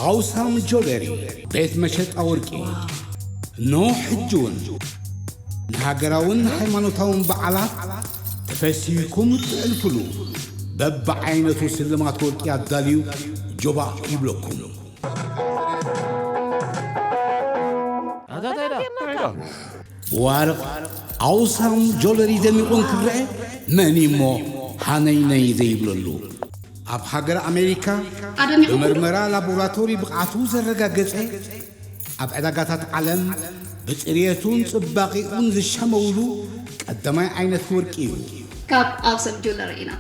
ኣውሳም ጆለሪ፣ ቤት መሸጣ ወርቂ። ኖ ሕጂ እውን ንሃገራውን ሃይማኖታውን በዓላት ተፈሲህኩም እትዕልፍሉ በብዓይነቱ ስልማት ወርቂ ኣዳልዩ ጆባእ ይብለኩም። ብዋርቕ ኣውሳም ጆለሪ ደሚቑ እንክረአ መን እሞ ሃነይነይ ዘይብለሉ? ኣብ ሃገር ኣሜሪካ ኣደሚቑ ብመርመራ ላቦራቶሪ ብቕዓቱ ዘረጋገጸ፣ ኣብ ዕዳጋታት ዓለም ብጽርየቱን ጽባቐኡን ዝሻመውሉ ቀዳማይ ዓይነት ወርቂ እዩ። ካብ ኣውሳም ጆለሪ ኢና።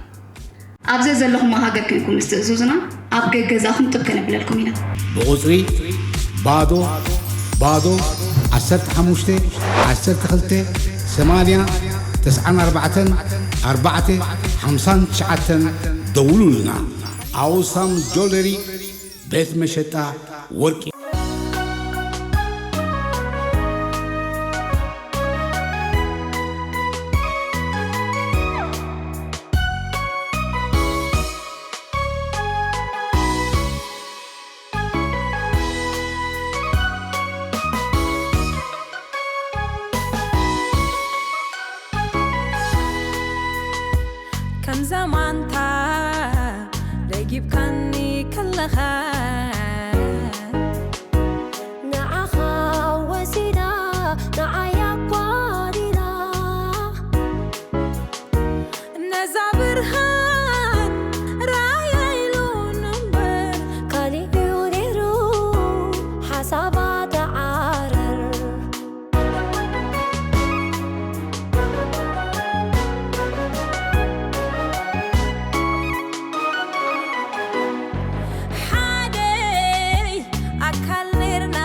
ኣብ ዘዘለኹሞ ሃገር ኮይንኩም ምስ ትእዝዙና፣ ኣብ ገገዛኹም ጥብ ከነብለልኩም ኢና። ብቑጽሪ ባዶ ባዶ ዓሰርተ ሓሙሽተ ዓሰርተ ክልተ ሰማንያ ተስዓን ኣርባዕተን ኣርባዕተ ሓምሳን ትሽዓተን ደውሉልና። ኣውሳም ጆለሪ ቤት መሸጣ ወርቂ። ከም ዘማንታ ደጊብካኒ ከለኻ፣ ንዓኻ ወሲዳ፣ ንዓይ ኣጓዲላ። ነዛ ብርሃን ራእያ ኢሉን እምበር፣ ካሊእ እዩ ነይሩ ሓሳባ ተዓረር። ሓደ ኣካል ነርና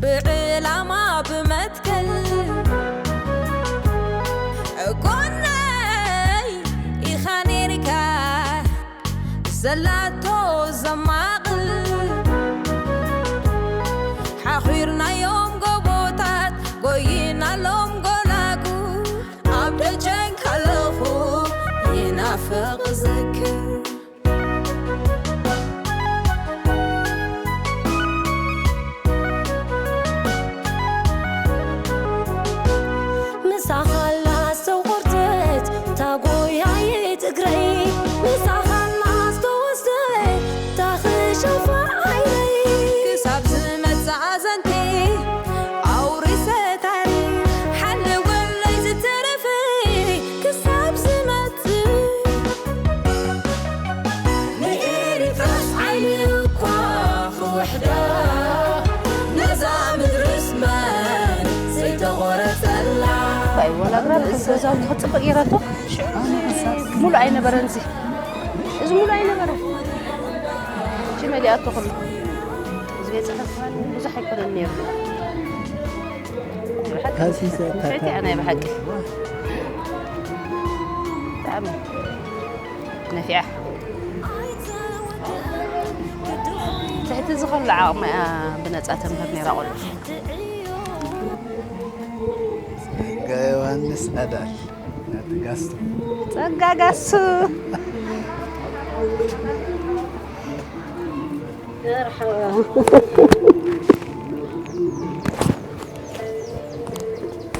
ብዕላማ ብመትከል፣ ጎነይ ኢኻ ነርካ ዘላቶ ዘማቕል። ሓኺርናዮም ጎቦታት፣ ጎይናሎም ጎላጉል። ኣብ ደጀን ከለኹ ይናፍቕ ዝክር። ምሳኻ ኣላ ሰው ቁርተት ታጎያይት እግረይ፣ ምሳኻ ኣላ ዝተወስደ ታኽሸፋ ዓይነይ። ክሳብ ዝመጽእ ኣዘንተይ ኣውሪሰ ታሪኽ፣ ሓለወለይ ዝተረፈ ክሳብ ዝመጽእ። ንኤሪትራስ ዓይኒ እኳ ክውሕዳ፣ ነዛ ምድርስ መን ዘይተቖረጸላ። ዋይ፣ ወላ ኣግራብ ከም ገዛውቲ ክጽብቕ ገይራቶ። ሙሉእ ኣይነበረን እዚ። እዚ ሙሉእ ኣይነበረን። እቺ መሊኣቶ ኩሉ። እዚ ቤት ጽሕፈት ብዙሕ ኣይኮነን ነይሩ። ብሓቂ፣ ታሲሰ፣ ንፍዕቲ እያ ናይ ብሓቂ። ብጣዕሚ ነፊዓ። ትሕቲ ዝኸሉ ዓቕሚ እያ ብነጻ ተምህር ነይራ ቆልዑ። ጸጋ ዮሃንስ ኣዳል፣ ናቲ ጋስቱ። ጸጋ ጋሱ። መርሓባ።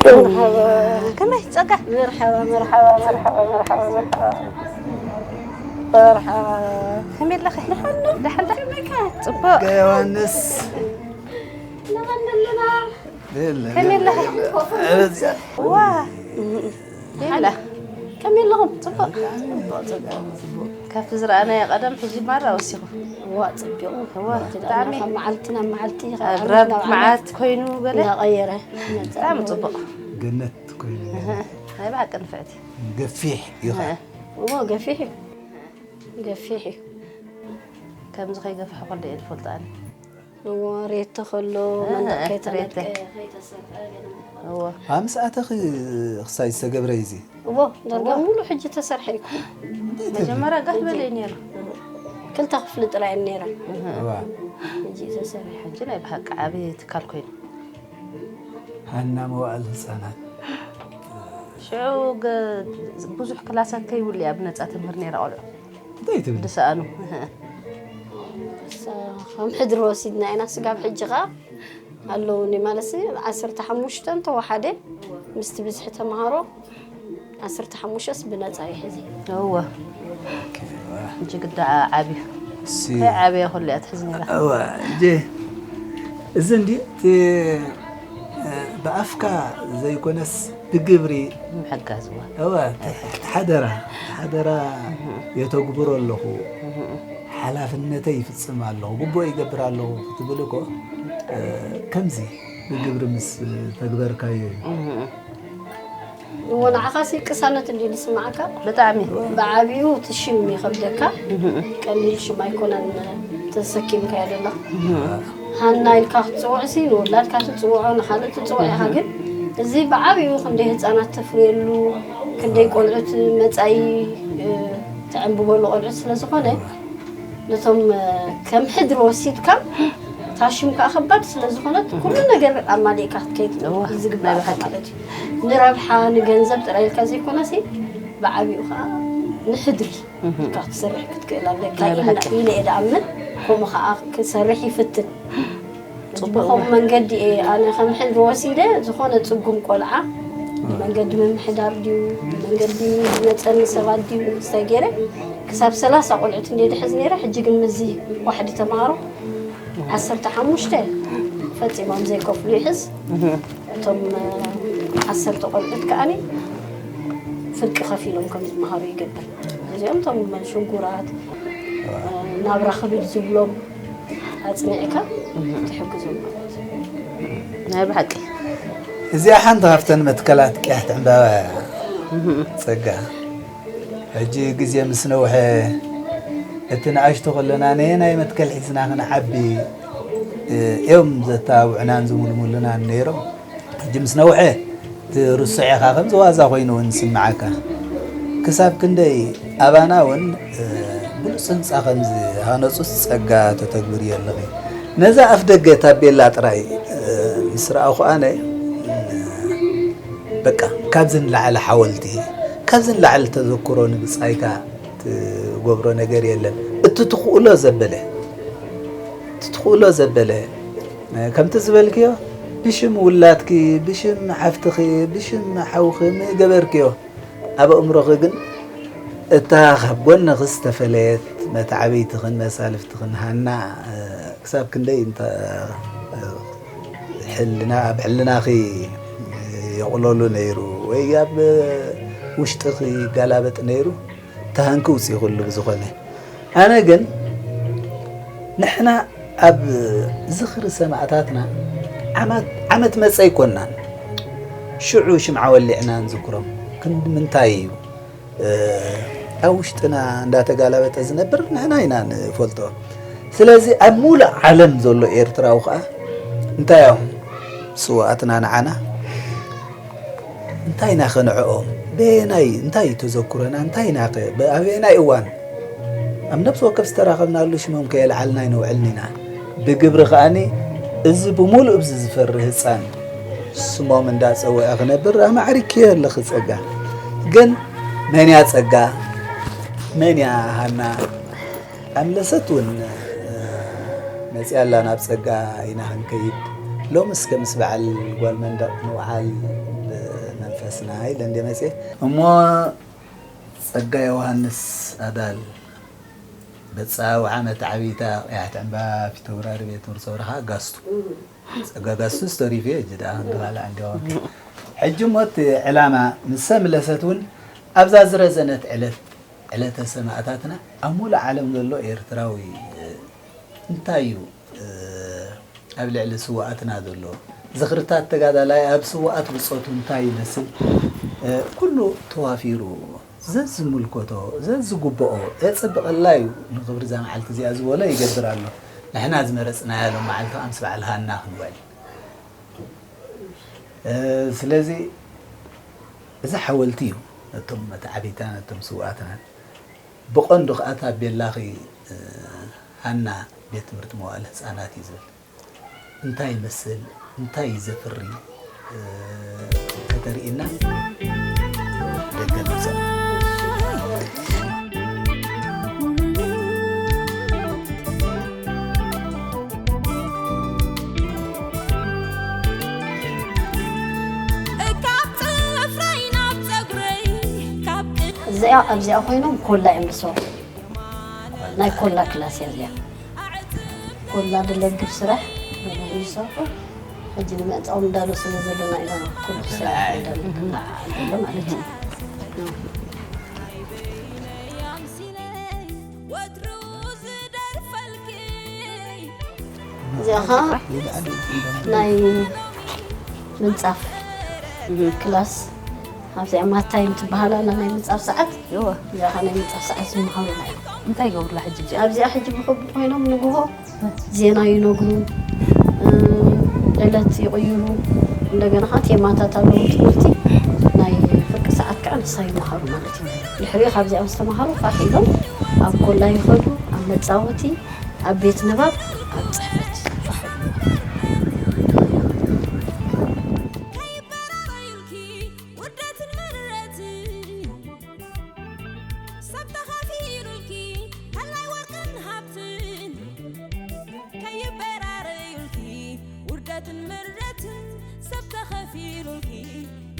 መርሓባ። ከመይ ጸጋ? መርሓባ፣ መርሓባ፣ መርሓባ፣ መርሓባ፣ መርሓባ። መርሓባ። ከመይ ኣለኺ? ደሓን ዶ? ደሓን ዶ? ከመይ ከ? ጽቡቕ። ዮሃንስ። ነቐንደልና። የለ፣ ከመይ የለ፣ ኣለኺ? የለ። ዋ። የለ። ከመይ ኣለኹም? ጽቡቕ። ካብቲ ዝረኣናዮ ቀደም ሕጂ ማራ ወሲኹ። እዋ፣ ጽቢቑ። እዋ፣ እቲ ደኣ ብጣዕሚ። ካብ መዓልቲ ናብ መዓልቲ፣ ካብ ኣግራብ ዓመት ናብ መዓት ዓመት ኮይኑ ገለ። እናቐየረ ይመጽእ። ብጣዕሚ ጽቡቕ። ገነት ኮይኑ። እህ፣ ናይ ብሓቂ ንፍዕቲ። ገፊሕ እዩ ኸዓ። እህ። እዎ፣ ገፊሕ እዩ። ገፊሕ እዩ። ከምዚ ከይገፍሐ ከሎ እየ ዝፈልጦ ኣነ። እዎ፣ ሬቶ ከሎ፣ እህ፣ መንደቕ ከይተነድቀ፣ ሬቶ። ከይተሰርዐ ገለ። እዎ። ኣብ ምስ ኣተኺ ክሳይ ዝተገብረ እዩ እዚ? እዎ፣ ዳርጋ እዎ። ሙሉ ሕጂ ተሰርሐ እዩ። እንዴት መጀመርያ ጋህ በለ እዩ ነይሩ። ክልተ ክፍሊ ጥራይ እዩ ነይራ። እህ። እዋ። ሕጂ ተሰርሐ። ሕጂ ናይ ብሓቂ ዓቢ ትካል ኮይኑ። ሃና መዋእል ህጻናት። ሽዑ ገ-፣ ብዙሕ ክላሳት ከይብሉ እያ ብነጻ ተምህር ነይራ ቆልዑ። እንታይ ትብል? ዝሰኣኑ። ሳ-፣ ከም ሕድሪ ወሲድና ኢና። ስጋብ ሕጂ ኸኣ ኣለውኒ ማለት ሲ፣ ዓሰርተ ሓሙሽተ እንተወሓደ ምስቲ ብዝሒ ተምሃሮ ዓሰርተ ሓሙሽተስ ብነጻ ይሕዚ። እወ። እጂ ግዳ ዓብዩ። ሲ- ከይ ዓብየ ኩሉ እያ ትሕዝ ነይራ። እወ፣ እጂ እዚ እንዲ እቲ፣ እ፣ ብኣፍካ ዘይኮነስ ብግብሪ ምሕጋዝ እወ። እወ፣ እቲ ሓደራ፣ እቲ ሓደራ የተግብሮ ኣለኹ፣ ሓላፍነተይ ይፍጽም ኣለኹ፣ ግቡእ ይገብር ኣለኹ ክትብል እኮ፣ እ፣ ከምዚ ብግብሪ ምስ ተግበርካዮ እዩ። እዎ፣ ንዓኻሲ ቅሳነት እንድዩ ዝስምዓካ። ብጣዕሚ። ብዓብዩ እቲ ሽም ይኸብደካ። ቀሊል ሽም ኣይኮነን ተሰኪምካዮ ዘለኻ። ሃና ኢልካ ክትጽውዕሲ፣ ንውላድካ ትጽውዖ፣ ንኻልእ ትጽውዖ ኢኻ። ግን እዚ ብዓብዩ ክንደይ ህጻናት ተፍርየሉ፣ ክንደይ ቆልዑት መጻኢ፣ እ፣ ተዕንብበሉ ቆልዑት ስለ ዝኾነ፣ ነቶም፣ እ፣ ከም ሕድሪ ወሲድካ፣ እታ ሽም ከኣ ከባድ ስለ ዝኾነት፣ ኩሉ ነገር ኣማሊእካ ክትከይድ እዋ፣ እዩ ዝግባኣካ ናይ ብሓቂ። ማለት እዩ። ንረብሓ፣ ንገንዘብ ጥራይ ኢልካ ዘይኮነሲ፣ ብዓቢኡ ከኣ ንሕድሪ ኢልካ ክትሰርሕ ክትክእል ኣለካ ናይ ኢልና፣ ብሓቂ። ኢለ እየ ድኣምን። ከምኡ ከኣ ክሰርሕ ይፍትን። ጽቡቕ ብኸም እዋ። መንገዲ እየ ኣነ ከም ሕድሪ ወሲደ፣ ዝኾነ ጽጉም ቆልዓ፣ መንገዲ ምምሕዳር ድዩ፣ መንገዲ መጸኒ ሰባት ድዩ፣ እንታይ ገይረ፣ ክሳብ ሰላሳ ቆልዑት እንደ ድሕዝ ነይረ። ሕጂ ግን ምስዚ ዋሕዲ ተምሃሮ ዓሰርተ ሓሙሽተ ፈጺሞም ዘይከፍሉ ይሕዝ። እቶም፣ እ፣ ዓሰርተ ቆልዑት ከኣኒ ፍርቂ ከፊሎም ከም ዝመሃሩ ይገብር። እዚኦም እቶም ሽጉራት፣ እ፣ ናብራ ክብል ዝብሎም ኣጽኒዕካ ትሕግዞም ማለት እዩ። ናይ ብሓቂ። እዚኣ ሓንቲ ካብተን መትከላት ቅያሕቲ ዕምባባ እያ። ጸጋ። ሕጂ ግዜ ምስ ነውሐ፣ እቲ ንኣሽቱ ከለና ነየናይ መትከል ሒዝና ክንዓቢ፣ እ፣ እዮም ዘተባብዑናን ዝምልምሉናን ነይሮም። ሕጂ ምስ ነውሐ፣ እቲ ርሱዕ ኢኻ ከም ዝዋዛ ኮይኑ እውን ዝስምዓካ። ክሳብ ክንደይ ኣባና እውን፣ እ፣ ብሉጽ ህንጻ ከም ዝሃነጹስ ጸጋ ተተግብርዮ ኣለኺ። ነዛ ኣፍ ደገ ታቤላ ጥራይ፣ እ፣ ምስ ረኣኹ ኣነ፣ እ፣ በቃ፣ ካብዚ ንላዕሊ ሓወልቲ፣ ካብዚ ንላዕሊ ተዘክሮ ንብጻይካ ትገብሮ ነገር የለን። እቲ ትኽእሎ ዘበለ፣ እቲ ትኽእሎ ዘበለ፣ ከምቲ ዝበልክዮ፣ ብሽም ውላድኪ፣ ብሽም ሓፍትኺ፣ ብሽም ሓውኺ ምገበርክዮ። ኣብ ኣእምሮኺ ግን እታ ካብ ጎንኺ ዝተፈለየት መተዓብይትኽን መሳልፍትኽን ሃና፣ እ፣ ክሳብ ክንደይ እንተ፣ እ፣ ሕልና፣ ኣብ ሕልናኺ የቑለሉ ነይሩ ወይ ኣብ ውሽጥኺ ይጋላበጥ ነይሩ፣ ተሃንኪ ውፅኢኹሉ ብዝኾነ። ኣነ ግን ንሕና ኣብ ዝኽሪ ሰማእታትና ዓማት-፣ ዓመት መጸ ኣይኮንናን። ሽዑ ሽምዓ ወሊዕና ንዝክሮም። ክንዲ ምንታይ እዩ፣ እ፣ ኣብ ውሽጥና እንዳተጋላበጠ ዝነብር ንሕና ኢና ንፈልጦ። ስለዚ ኣብ ሙሉእ ዓለም ዘሎ ኤርትራዊ ኸኣ እንታይ እዮም ስውኣትና ንዓና? እንታይ ኢና ኸ ንዕኦም? በየናይ፣ እንታይ እዩ ተዘክሮና? እንታይ ኢና ኸ፣ ብ-፣ ኣበየናይ እዋን? ኣብ ነፍሲ ወከፍ ዝተራኸብናሉ ሽሞም ከየልዓልና ኣይነውዕልን ኢና። ብግብሪ ከኣኒ፣ እዚ ብምሉእ ኣብዚ ዝፈሪ ህጻን ስሞም እንዳጸውዐ ክነብር ኣማዕሪክዮ ኣለኺ ጸጋ። ግን መን እያ ጸጋ? መን እያ ሃና? ኣምለሰት እውን፣ እ፣ መጺኣ ኣላ ናብ ጸጋ ኢና ክንከይድ። ሎምስ ከምስ በዓል ጓል መንደቕ ንውዓል ብመንፈስና ኢለ እንደ መጺኤ። እሞ ጸጋ ዮሃንስ ኣዳል፣ በጻ ወዓመት ዓቢታ ቅያሕቲ ዕምባ ፊተውራሪ ቤት ትምህርቲ ሰውራኻ ጋስቱ። ጸጋ ጋስቱ ስተሪፍ እየ፣ እጅ ደኣ ክንዲ ካልእ እንዲያውም። ሕጂ እሞ እቲ ዕላማ ምስ ሰምለሰት እውን ኣብዛ ዝረዘነት ዕለት፣ ዕለተ ሰማእታትና ኣብ ሙሉእ ዓለም ዘሎ ኤርትራዊ፣ እ፣ እንታይ እዩ፣ እ፣ ኣብ ልዕሊ ስውኣትና ዘሎ ዝኽርታት ተጋዳላይ ኣብ ስውኣት ብጾቱ እንታይ ይመስል፣ እ፣ ኩሉ ተዋፊሩ ዘዝምልከቶ ዘዝግብኦ የጸብቐላ እዩ። ንኽብሪ እዛ መዓልቲ እዚኣ ዝበሎ ይገብር ኣሎ። ንሕና ዝመረጽናያ ሎም መዓልቲ ከኣ ምስ በዓል ሃና ክንውዕል። እ፣ ስለዚ እዚ ሓወልቲ እዩ ነቶም መተዓቢታን ነቶም ስውኣትናን። ብቐንዱ ከኣ ታቤላኺ፣ እ፣ ሃና ቤት ትምህርቲ መዋእለ ህጻናት እዩ ዝብል። እንታይ ይመስል፣ እንታይ እዩ ዘፍሪ፣ እ፣ ከተርእየና ደገ ነውጽእ። እዚኣ ኣብዚኣ ኮይኖም ኮላ እዮም ዝሰርሑ። ናይ ኮላ ክላስ እያ እዚኣ። ኮላ ድለግብ ስራሕ ይሰርሑ። ሕጂ ንምዕጻዎም እንዳሎ ስለ ዘለና ኢና ኩሉ ስራሕ እንዳሎ ማለት እዩ። እዚኣ ኸዓ ናይ ምንጻፍ ክላስ ኣብዚኣ ማታይም ትበሃል ኣላ። ናይ ምንጻፍ ሰዓት እዚኣ ኸዓ ናይ ምንጻፍ ሰዓት ዝመሃሩላ እዮም። እንታይ ይገብሩላ ሕጂ እዚኣ? ኣብዚኣ ሕጂ ብኽቡ ኮይኖም ንግሆ ዜና ይነግሩ፣ ዕለት ይቕይሩ። እንደገና ኸዓ ቴማታት ኣለዉ ትምህርቲ። ናይ ፍርቂ ሰዓት ከዓ ንሳ ይመሃሩ ማለት እዩ። ድሕሪኡ ካብዚኣ ምስ ተመሃሩ ፋሕ ኢሎም ኣብ ኮላ ይኸዱ፣ ኣብ መጻወቲ፣ ኣብ ቤት ንባብ፣ ኣብ ጽሕፈት ፋሕ ኢሎም። ሰብ ተኻፊሉልኪ ሃላይ ወርቅን ሃብትን ከይበራረዩልኪ ውርደትን ምረትን ሰብ ተኸፊሉልኪ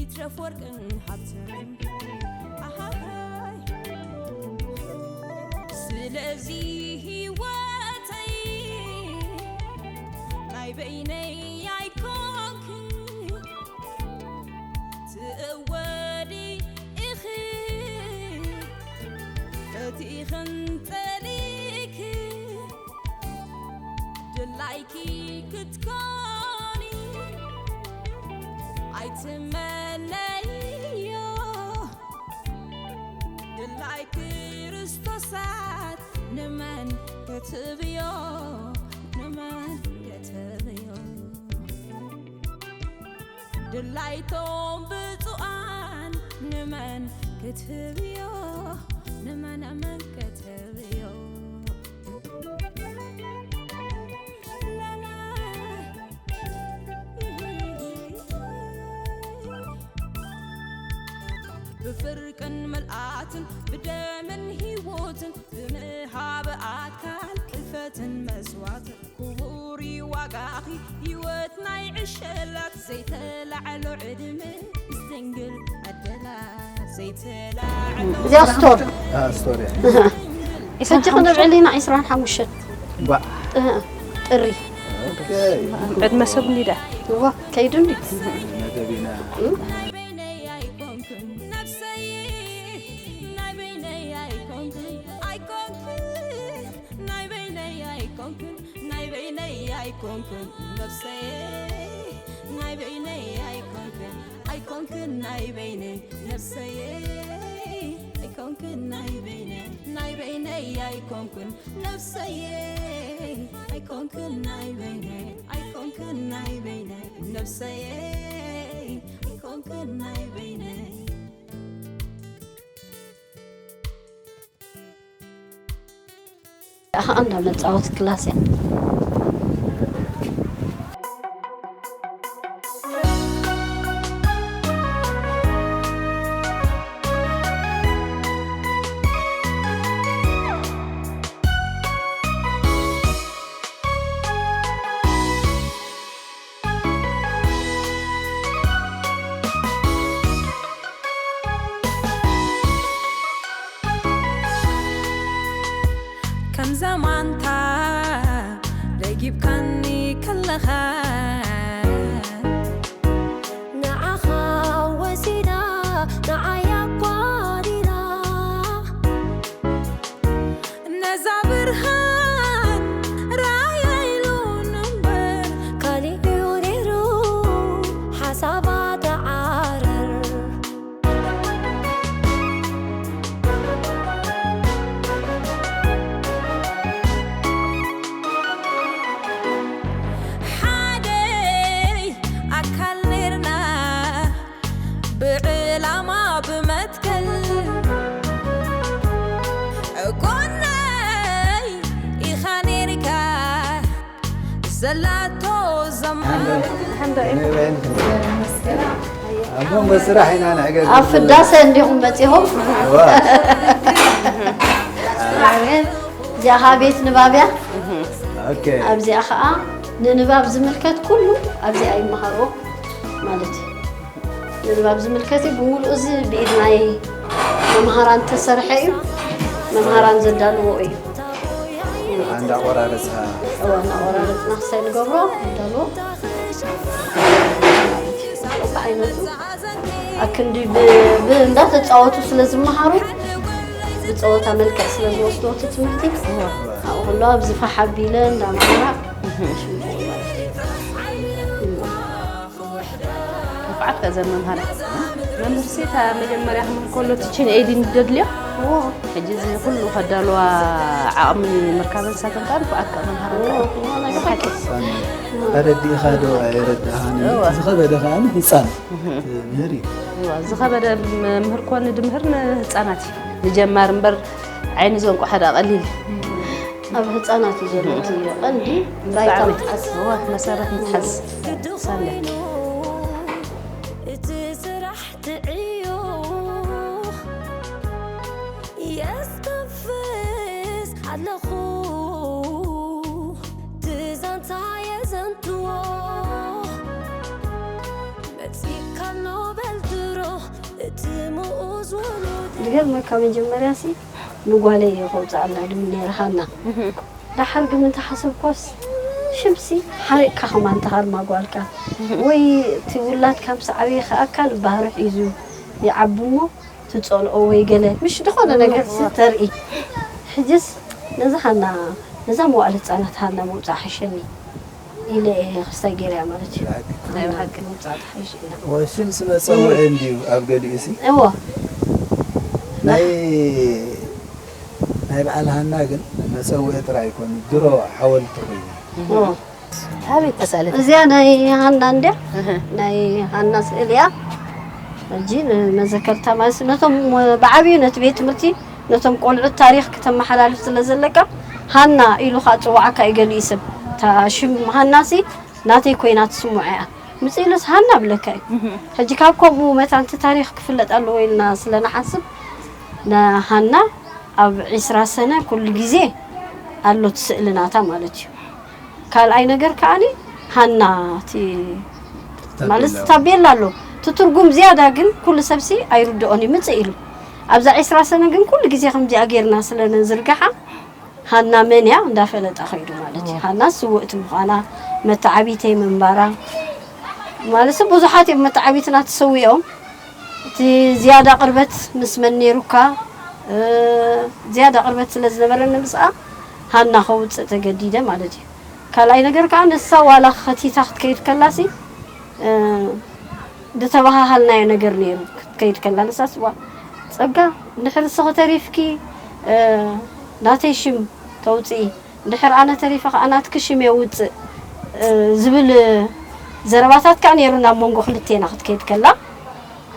ይትረፍ ወርቅን ሃብትን ኣሃይ ስለዚ ህይወተይ ናይ በይነይ ኣይኮንክን ትእወዲ ኢኺ ፈቲኽን ጠሊኪ ድላይኪ ክትኮኒ ኣይትመነዮ ድላይ ክርስቶሳት ንመን ክትብዮ ንመን ክትብዮ ድላይቶም ብፁዓን ንመን ክትብዮ ንመን ኣመን ክትብዮ ብፍርቅን ምልኣትን ብደምን ህይወትን ብምሃብ ኣካል ክልፈትን መስዋዕትን ክቡር እዩ ዋጋኺ ህይወት ናይ ዕሸላት ዘይተላዕሎ ዕድመ ምስ ድንግል ኣደላት ዘይተላዕሎ እዚኣ ስቶር አ፣ ስቶሪ። ሕጂ ክንብዕል ኢና ዕስራን ሓሙሽተን ባ ጥሪ። ኦኬ። ዕድመ ሰብ እንዲዳ እዋ ከይዱ እንዲ መደቢና። ናይ በይነይ ኣይኮንኩን ነብሰይ ናይ በይነይ ኣይኮንኩን ኣይኮንኩን ናይ በይነይ ኣይኮንኩን ናይ በይነይ ኣይኮንኩን ነብሰይ ናይ በይነይ ኣይኮንኩን ኣይኮንኩን ናይ በይነይ ነብሰይ ኣይኮንኩን ናይ በይነይ ናይ በይነይ ኣይኮንኩን ነብሰይ ኣይኮንኩን ናይ በይነይ ኣይኮንኩን ናይ በይነይ ነብሰይ ኣይኮንኩን ናይ በይነይ ኣኻ እንዳ መጻወት ክላስ እያ። ከም ዘማንታ ደጊብካኒ ከለኻ ንዓኻ ወሲዳ ንዓይ ኣጓዲላ ነዛ ብርሃን ራእያ ኢሉን እምበር ካሊእ እዩ ነይሩ ሓሳባ ተዓረር ሓደይ ኣካል ነርና ብዕላማ ብመትከል ጎነይ ኢኻ ነርካ ዘላቶ ዘማ ኣብ መንጎ ስራሕ ኢና ንዕገብ ኣብ ፍዳሰ እንዲኹም መፂኹም እዋ። እዚኣ ኸዓ ቤት ንባብ እያ ኦኬ ኣብዚኣ ኸዓ ንንባብ ዝምልከት ኩሉ ኣብዚኣ ይመሃርዎ ማለት እዩ ንንባብ ዝምልከት እዩ ብምሉእ እዚ ብኢድ ናይ መምሃራን ተሰርሐ እዩ። መምሃራን ዘዳልዎ እዩ። እንዳቆራረፅና እዋ እናቆራረፅና ክሳይ ንገብሮ እንዳልዎ በብዓይነቱ ኣክንዲ ብ- ብ- እንዳተፃወቱ ስለ ዝመሃሩ ብፀወታ መልክዕ ስለ ዝወስድዎ እቲ ትምህርቲ ኣብኡ ከለዋ ኣብዚ ፋሕ ኣቢለ እንዳመሃራ ሽምግል ማለት እዩ። ንፍዓት ከዘን መምሃራ መምህርሲ እታ መጀመርያ ክምህር ከሎ ትችን ኤዲ እንደድልዮ ሕጂ እዚ ኩሉ ከዳልዋ ዓቕሚ ምርካበን ሳተን ከዓ ንፍዓት ከዓ መምሃራ ኣረዲእኻ ዶ ኣይረዳእኻን ዝኸበደ ከዓ ህፃን ምህር እዩ። ዝኸበደ ምህር ኮኒ ድምህር ንህፃናት እዩ ንጀማር እምበር ዓይኒ ዘንቆሓ ዳ ቀሊል እዩ። ኣብ ህፃናት እዩ ዘሎ እቲ ቀንዲ ባይታ ምትሓዝ እዋ መሰረት ምትሓዝ ሳለ እቲ ስራሕ ትዕዮ የስተፍስ ኣለኹ ትዛንታ የዘንትዎ መጺእካ ኣሎ በልድሮ እቲ ምኡዝ ውሉድ ዝገርመካ መጀመርያ ሲ ንጓለይ እየ ከውፅኣላ ድብል ነይረ ሃና ዳሓር ግን እንተሓሰብኳስ ሽምሲ ሓሪቕካ ከማን ተሃርማ ጓልካ ወይ እቲ ውላድካ ምስ ዓበየ ከኣካ ልባህሪ ሒዙ ይዓቢ እሞ ትፀልኦ ወይ ገለ ምሽ ዝኾነ ነገር ተርኢ ሕጅስ ነዚ ሃና ነዛ መዋእለ ህፃናት ሃና ምውፃእ ሓሸኒ ኢለ እየ ክስታይ ገይረያ ማለት እዩ ናይ ብሓቂ። ምውፃእ ሓይሽ ኢላ ወሽም ስመፀውዒ እንድዩ ኣብ ገሊኡ ሲ እዎ ናይ ናይ በዓል ሃና ግን መፀውዒ ጥራይ ኣይኮኑ ድሮ ሓወልቲ ኮይኑ እዎ ኣበይ ተሳለት እዚኣ ናይ ሃና እንድያ ናይ ሃና ስእሊ እያ ሕጂ ንመዘከርታ ማለት ነቶም ብዓብዩ ነቲ ቤት ትምህርቲ ነቶም ቆልዑት ታሪኽ ክተመሓላልፍ ስለ ዘለካ ሃና ኢሉ ከዓ ፅዋዓካ እዩ ገሊኡ ሰብ እታ ሽም ሃና ሲ ናተይ ኮይና ትስምዖ እያ ምፅእ ኢሉስ ሃና ብለካ እዩ ሕጂ ካብ ከምኡ መታን እቲ ታሪኽ ክፍለጥ ኣለዎ ኢልና ስለ ንሓስብ ንሃና ኣብ ዒስራ ሰነ ኩሉ ግዜ ኣሎ እቲ ስእሊ ናታ ማለት እዩ ካልኣይ ነገር ከዓኒ ሃና እቲ ማለት ታቤላ ኣሎ እቲ ትርጉም ዝያዳ ግን ኩሉ ሰብሲ ኣይርድኦን ይምፅእ ኢሉ ኣብዛ ዒስራ ሰነ ግን ኩሉ ግዜ ከምዚኣ ጌርና ስለ ነዝርግሓ ሃና መን እያ እንዳፈለጠ ከይዱ ማለት እዩ ሃና ስውእቲ ምዃና መተዓቢተይ ምንባራ ማለት ብዙሓት እዮም መተዓቢትና ተሰዊኦም እቲ ዝያዳ ቅርበት ምስ መን ነይሩካ ዝያዳ ቅርበት ስለ ዝነበረኒ ምስኣ ሃና ከውፅእ ተገዲደ ማለት እዩ ካልኣይ ነገር ከዓ ንሳ ዋላ ከቲታ ክትከይድ ከላሲ ዝተባሃሃልናዮ ነገር ነይሩ ክትከይድ ከላ ንሳስ ዋ ፀጋ እንድሕር ንስኺ ተሪፍኪ ናተይ ሽም ተውፅኢ እንድሕር ኣነ ተሪፈ ከዓ ናትኪ ሽም የውፅእ ዝብል ዘረባታት ከዓ ነይሩ ናብ መንጎ ክልቴና ክትከይድ ከላ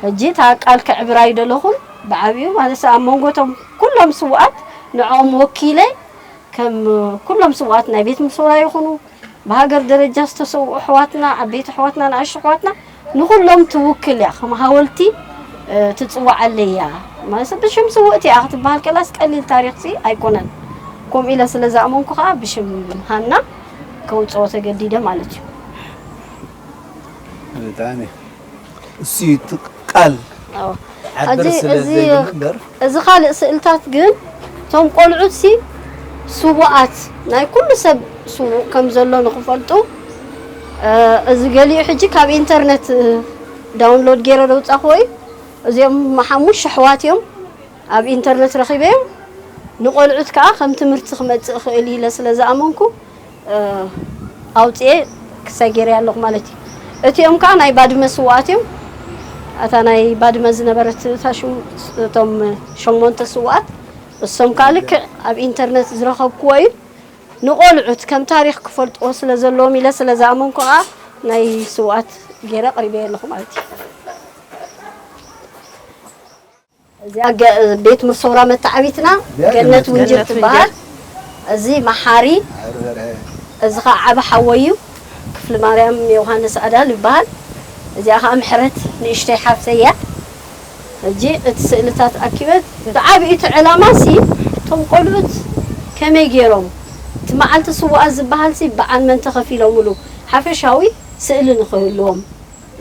ሕጂ እታ ቃል ከዕብራ ይደለኹን ብዓብዩ ማለት ኣብ መንጎቶም ኩሎም ስውኣት ንዕኦም ወኪለ ከም ኩሎም ስውኣት ናይ ቤት ምሶራ ይኹኑ ብሃገር ደረጃ ዝተሰውኡ ኣሕዋትና ዓበይቲ ኣሕዋትና ንኣሽ ኣሕዋትና ንኩሎም ትውክል እያ ከም ሃወልቲ ትፅዋዓለይ እያ ማለት ብሽም ስውእቲ እያ ክትበሃል ከላስ ቀሊል ታሪክ ሲ ኣይኮነን ከምኡ ኢለ ስለ ዝኣመንኩ ከዓ ብሽም ሃና ከውፅኦ ተገዲደ ማለት እዩ ብጣዕሚ እሱ እዩ እቲ ቃል ዓብር ሕጂ ስለ እዚ ዘይብል እምበር እዚ ካልእ ስእልታት ግን እቶም ቆልዑት ሲ ስውኣት ናይ ኩሉ ሰብ ስዉእ ከም ዘሎ ንክፈልጡ እዚ ገሊኡ ሕጂ ካብ ኢንተርነት ዳውንሎድ ገይረ ደውፃኹ እዩ እዚኦም ሓሙሽ ኣሕዋት እዮም ኣብ ኢንተርነት ረኺበዮም ንቆልዑት ከዓ ከም ትምህርቲ ክመፅእ ክእል ኢለ ስለ ዝኣመንኩ ኣውፅኤ ክሳይ ገይረ ኣለኹ ማለት እዩ እቲኦም ከዓ ናይ ባድመ ስውኣት እዮም ኣታ ናይ ባድመ ዝነበረት እታ ሽም- እቶም ሸሞንተ ስውኣት እሶም ከዓ ልክዕ ኣብ ኢንተርነት ዝረኸብክዎ እዩ ንቆልዑት ከም ታሪክ ክፈልጥዎ ስለ ዘለዎም ኢለ ስለ ዝኣመንኩ ከዓ ናይ ስውኣት ገይረ ኣቅሪበ ኣለኹ ማለት እዩ እዚኣ ገ- ቤት ምሶራ መተዓቢትና ገነት ውንጅል ትበሃል እዚ መሓሪ እዚ ከዓ ዓብ ሓወዩ ክፍሊ ማርያም ዮሃንስ ኣዳል ይበሃል እዚኣ ከዓ ምሕረት ንእሽተይ ሓፍተይ እያ ሕጂ እቲ ስእልታት ኣኪበ ብዓብዩ እቲ ዕላማ ሲ እቶም ቆልዑት ከመይ ገይሮም እቲ መዓልቲ ስውኣት ዝበሃል ሲ በዓል መን ተኸፊሎምሉ ሓፈሻዊ ስእሊ ንክህልዎም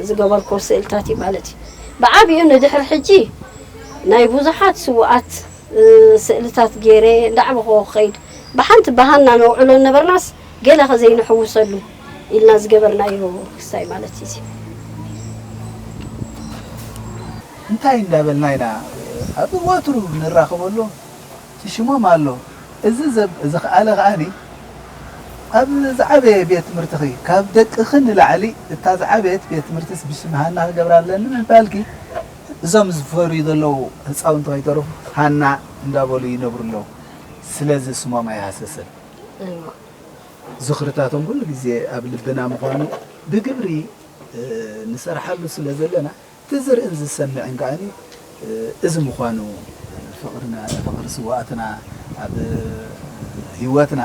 ዝገበርኮ ስእልታት እዩ ማለት እዩ ብዓብኡ ንድሕር ሕጂ ናይ ብዙሓት ስውኣት ስእልታት ገይረ እንዳዕበኹ ክኸይድ፣ ብሓንቲ ብሃና ነውዕሎ ነበርናስ ገለ ከዘይንሕውሰሉ ኢልና ዝገበርናዮ ክስታይ ማለት እዩ። እንታይ እንዳበልና ኢና ኣብ ወትሩ ንራኸበሉ ትሽሞም ኣሎ። እዚ ዝኸኣለ ከዓኒ ኣብ ዝዓበየ ቤት ትምህርትኺ ካብ ደቅኺ ንላዕሊ እታ ዝዓበየት ቤት ትምህርትስ ብሽም ሃና ክገብራ ኣለኒ ምባልኪ እዞም ዝፈርዩ ዘለዉ ህፃውንቲ ከይተረፉ ሃና እንዳበሉ ይነብሩ ኣለዉ። ስለዚ ስሞም ኣይሃሰሰን። ዝኽርታቶም ኩሉ ግዜ ኣብ ልብና ምዃኑ ብግብሪ ንሰርሓሉ ስለ ዘለና እቲ ዝርእን ዝሰምዕን ከዓኒ እዚ ምዃኑ ፍቕርና ፍቕሪ ስውኣትና ኣብ ህይወትና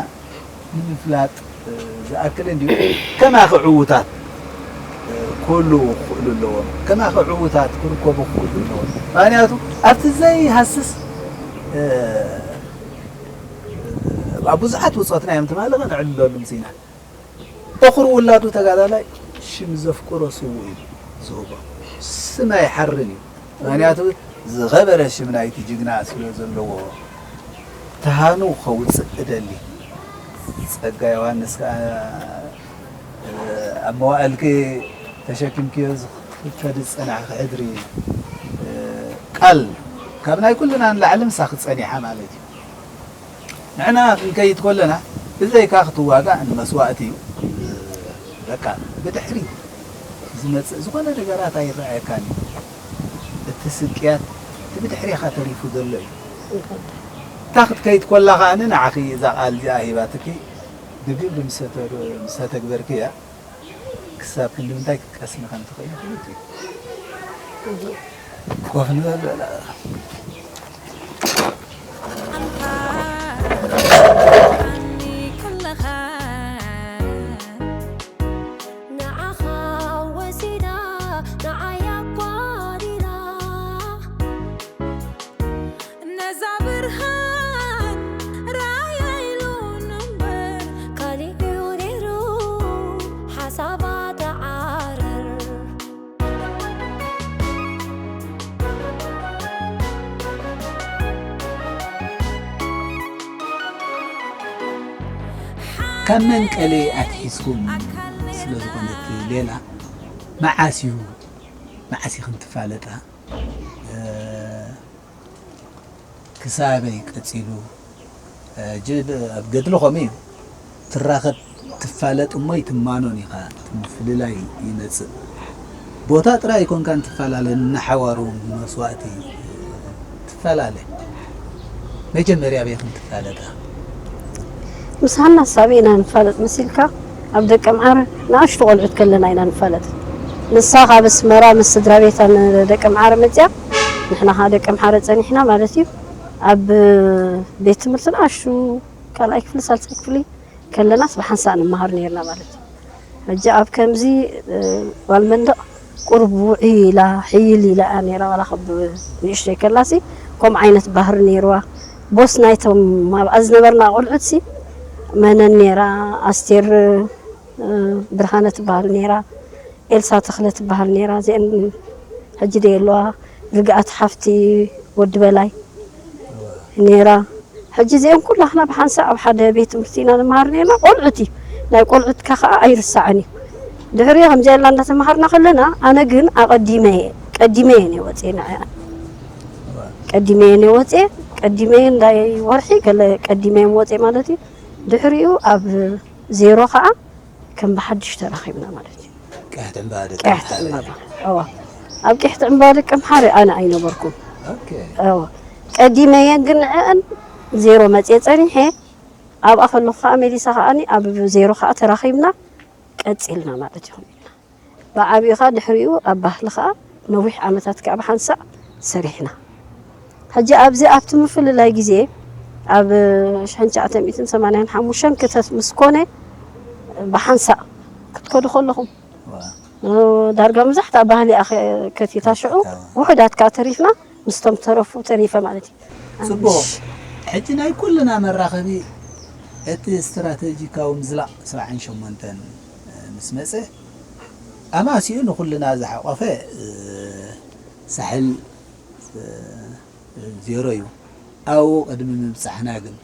ንምፍላጥ ዝኣክል እንድዩ። ከማኺ ዕዉታት ክህልዉ ክኽእሉ ኣለዎም። ከማኺ ዕዉታት ክርከቡ ክኽእሉ ኣለዎም። ምኽንያቱ ኣብቲ ዘይሃስስ ኣብ ብዙሓት ብፆትና እዮም ትማሊ ከነዕልለሉ ምሲና። እኹር ውላዱ ተጋዳላይ ሽም ዘፍቅሮ ስውእ እዩ ዝህቦ። ስም ኣይሓርን እዩ። ምኽንያቱ ዝኸበረ ሽም ናይቲ ጅግና ስለ ዘለዎ። ተሃኑ ከውፅእ እደሊ። ፀጋ ዮሃንስ ከዓ ኣብ መዋእልኪ ተሸኪምክዮ ዝኸድ ዝፀናሕኪ ሕድሪ ቃል ካብ ናይ ኩልና ንላዕሊ ምሳኺ ፀኒሓ ማለት እዩ። ንሕና ክንከይድ ከለና ብዘይካ ክትዋጋእ ንመስዋእቲ እዩ። በቃ ብድሕሪ ዝመፅእ ዝኾነ ነገራት ኣይረኣየካን እዩ። እቲ ስቅያት እቲ ብድሕሪኻ ተሪፉ ዘሎ እዩ። እታ ክትከይድ ኮላ ከኣ ንዓኺ እዛ ቃል እዚኣ ሂባትኪ ብግብሪ ምስ ተተግበርክያ ክሳብ ክንዲ ምንታይ ክትቀስኒ ከም ትኽእሊ ፍሉጥ እዩ። ኮፍ ንበል በላ። ካብ መንቀሊ ኣትሒዝኩም ስለ ዝኾነት ሌላ መዓስ እዩ መዓስ ኢኽን ትፋለጣ? ክሳበይ ቀጺሉ ኣብ ገድሊ ከምኡ እዩ። ትራኸብ ትፋለጥ እሞ ይትማኖን ኢኻ። እቲ ምፍልላይ ይመጽእ። ቦታ ጥራይ ኣይኮንካን ትፈላለ፣ ንሓዋሩ መስዋእቲ ትፈላለ። መጀመርያ ኣበይ ኢኽን ትፋለጣ? ምስ ሃና ሳቢ ኢና ንፋለጥ መሲልካ? ኣብ ደቀምዓረ ንኣሽቱ ቆልዑት ከለና ኢና ንፋለጥ። ንሳ ካብ ኣስመራ ምስ ስድራ ቤታ ንደቀምዓረ መጺኣ፣ ንሕና ከኣ ደቀምሓረ ጸኒሕና ማለት እዩ። ኣብ ቤት ትምህርቲ ንኣሽቱ ካልኣይ ክፍሊ ሳልሳይ ክፍሊ ከለናስ ብሓንሳእ ንመሃር ነይርና ማለት እዩ። ሕጂ ኣብ ከምዚ ጓል መንደቕ ቁሩብ ውዕይ ኢላ ሕይል ኢላ እያ ነይራ። ዋላ ካብ ንእሽተይ ከላሲ ከምኡ ዓይነት ባህሪ ነይርዋ። ቦስ ናይቶም ኣብኣ ዝነበርና ቆልዑትሲ መነን ነይራ፣ ኣስቴር ብርሃነ ትበሃል ነይራ፣ ኤልሳ ተኽለ ትበሃል ነይራ። እዚአን ሕጂ ደየ ኣለዋ። ርግኣት ሓፍቲ ወዲ በላይ ነይራ። ሕጂ እዚኦም ኩላህና ብሓንሳእ ኣብ ሓደ ቤት ትምህርቲ ኢና ንመሃር ነርና። ቆልዑት እዩ። ናይ ቆልዑትካ ከኣ ኣይርሳዕን እዩ። ድሕሪኡ ከምዚኣ ኢልና እንዳተመሃርና ከለና ኣነ ግን ኣቐዲመ እየ፣ ቀዲመ እየ ነየ ወፅየ ንዐኣን። ቀዲመ እየ ነየ ወፅየ፣ ቀዲመ እየ እንዳይ ወርሒ ገለ ቀዲመ እዮም ወፅየ ማለት እዩ። ድሕሪኡ ኣብ ዜሮ ከኣ ከም ብሓድሽ ተራኺብና ማለት እዩ። ቀያሕቲ ዕምባባ ደቂ ቀያሕቲ ኣምሓረ። ዕምባባ። እዋ። ኣብ ቀያሕቲ ዕምባባ ደቂ ኣምሓረ ኣነ ኣይነበርኩን። ኦኬ። እዋ። ቀዲመየን ግን ንዐአን ዜሮ መጽየ ጸኒሐ። ኣብኣ ከለኹ ከኣ መሊሳ ከኣኒ ኣብ ዜሮ ከኣ ተራኺብና ቀጺልና ማለት እዩ። ብዓቢኡ ከኣ ድሕሪኡ ኣብ ባህሊ ከኣ ነዊሕ ዓመታት ከኣ ብሓንሳእ ሰሪሕና። ሕጂ ኣብዚ ኣብቲ ምፍልላይ ግዜ ኣብ ሽሕን ትሽዓተ ሚእትን ሰማንያን ሓሙሽተን ክተት ምስ ኮነ ብሓንሳእ ክትከዱ ከለኹም ዋ። እ፣ ዳርጋ መብዛሕትኣ ባህሊ እያ ከ-፣ ከቲታ ሽዑ እታ ውሑዳት ከኣ ተሪፍና ምስቶም ተረፉ ተሪፈ ማለት እዩ። ጽቡቕ። ሕጂ ናይ ኩልና መራኸቢ እቲ ስትራተጂካዊ ምዝላቕ ሰብዓን ሸሞንተን ምስ መጸ ኣማሲኡ ንኹልና ዝሓቖፈ፣ እ፣ ሳሕል፣ እ፣ ዜሮ እዩ። ኣብኡ ቅድሚ ምብጻሕና ግን፣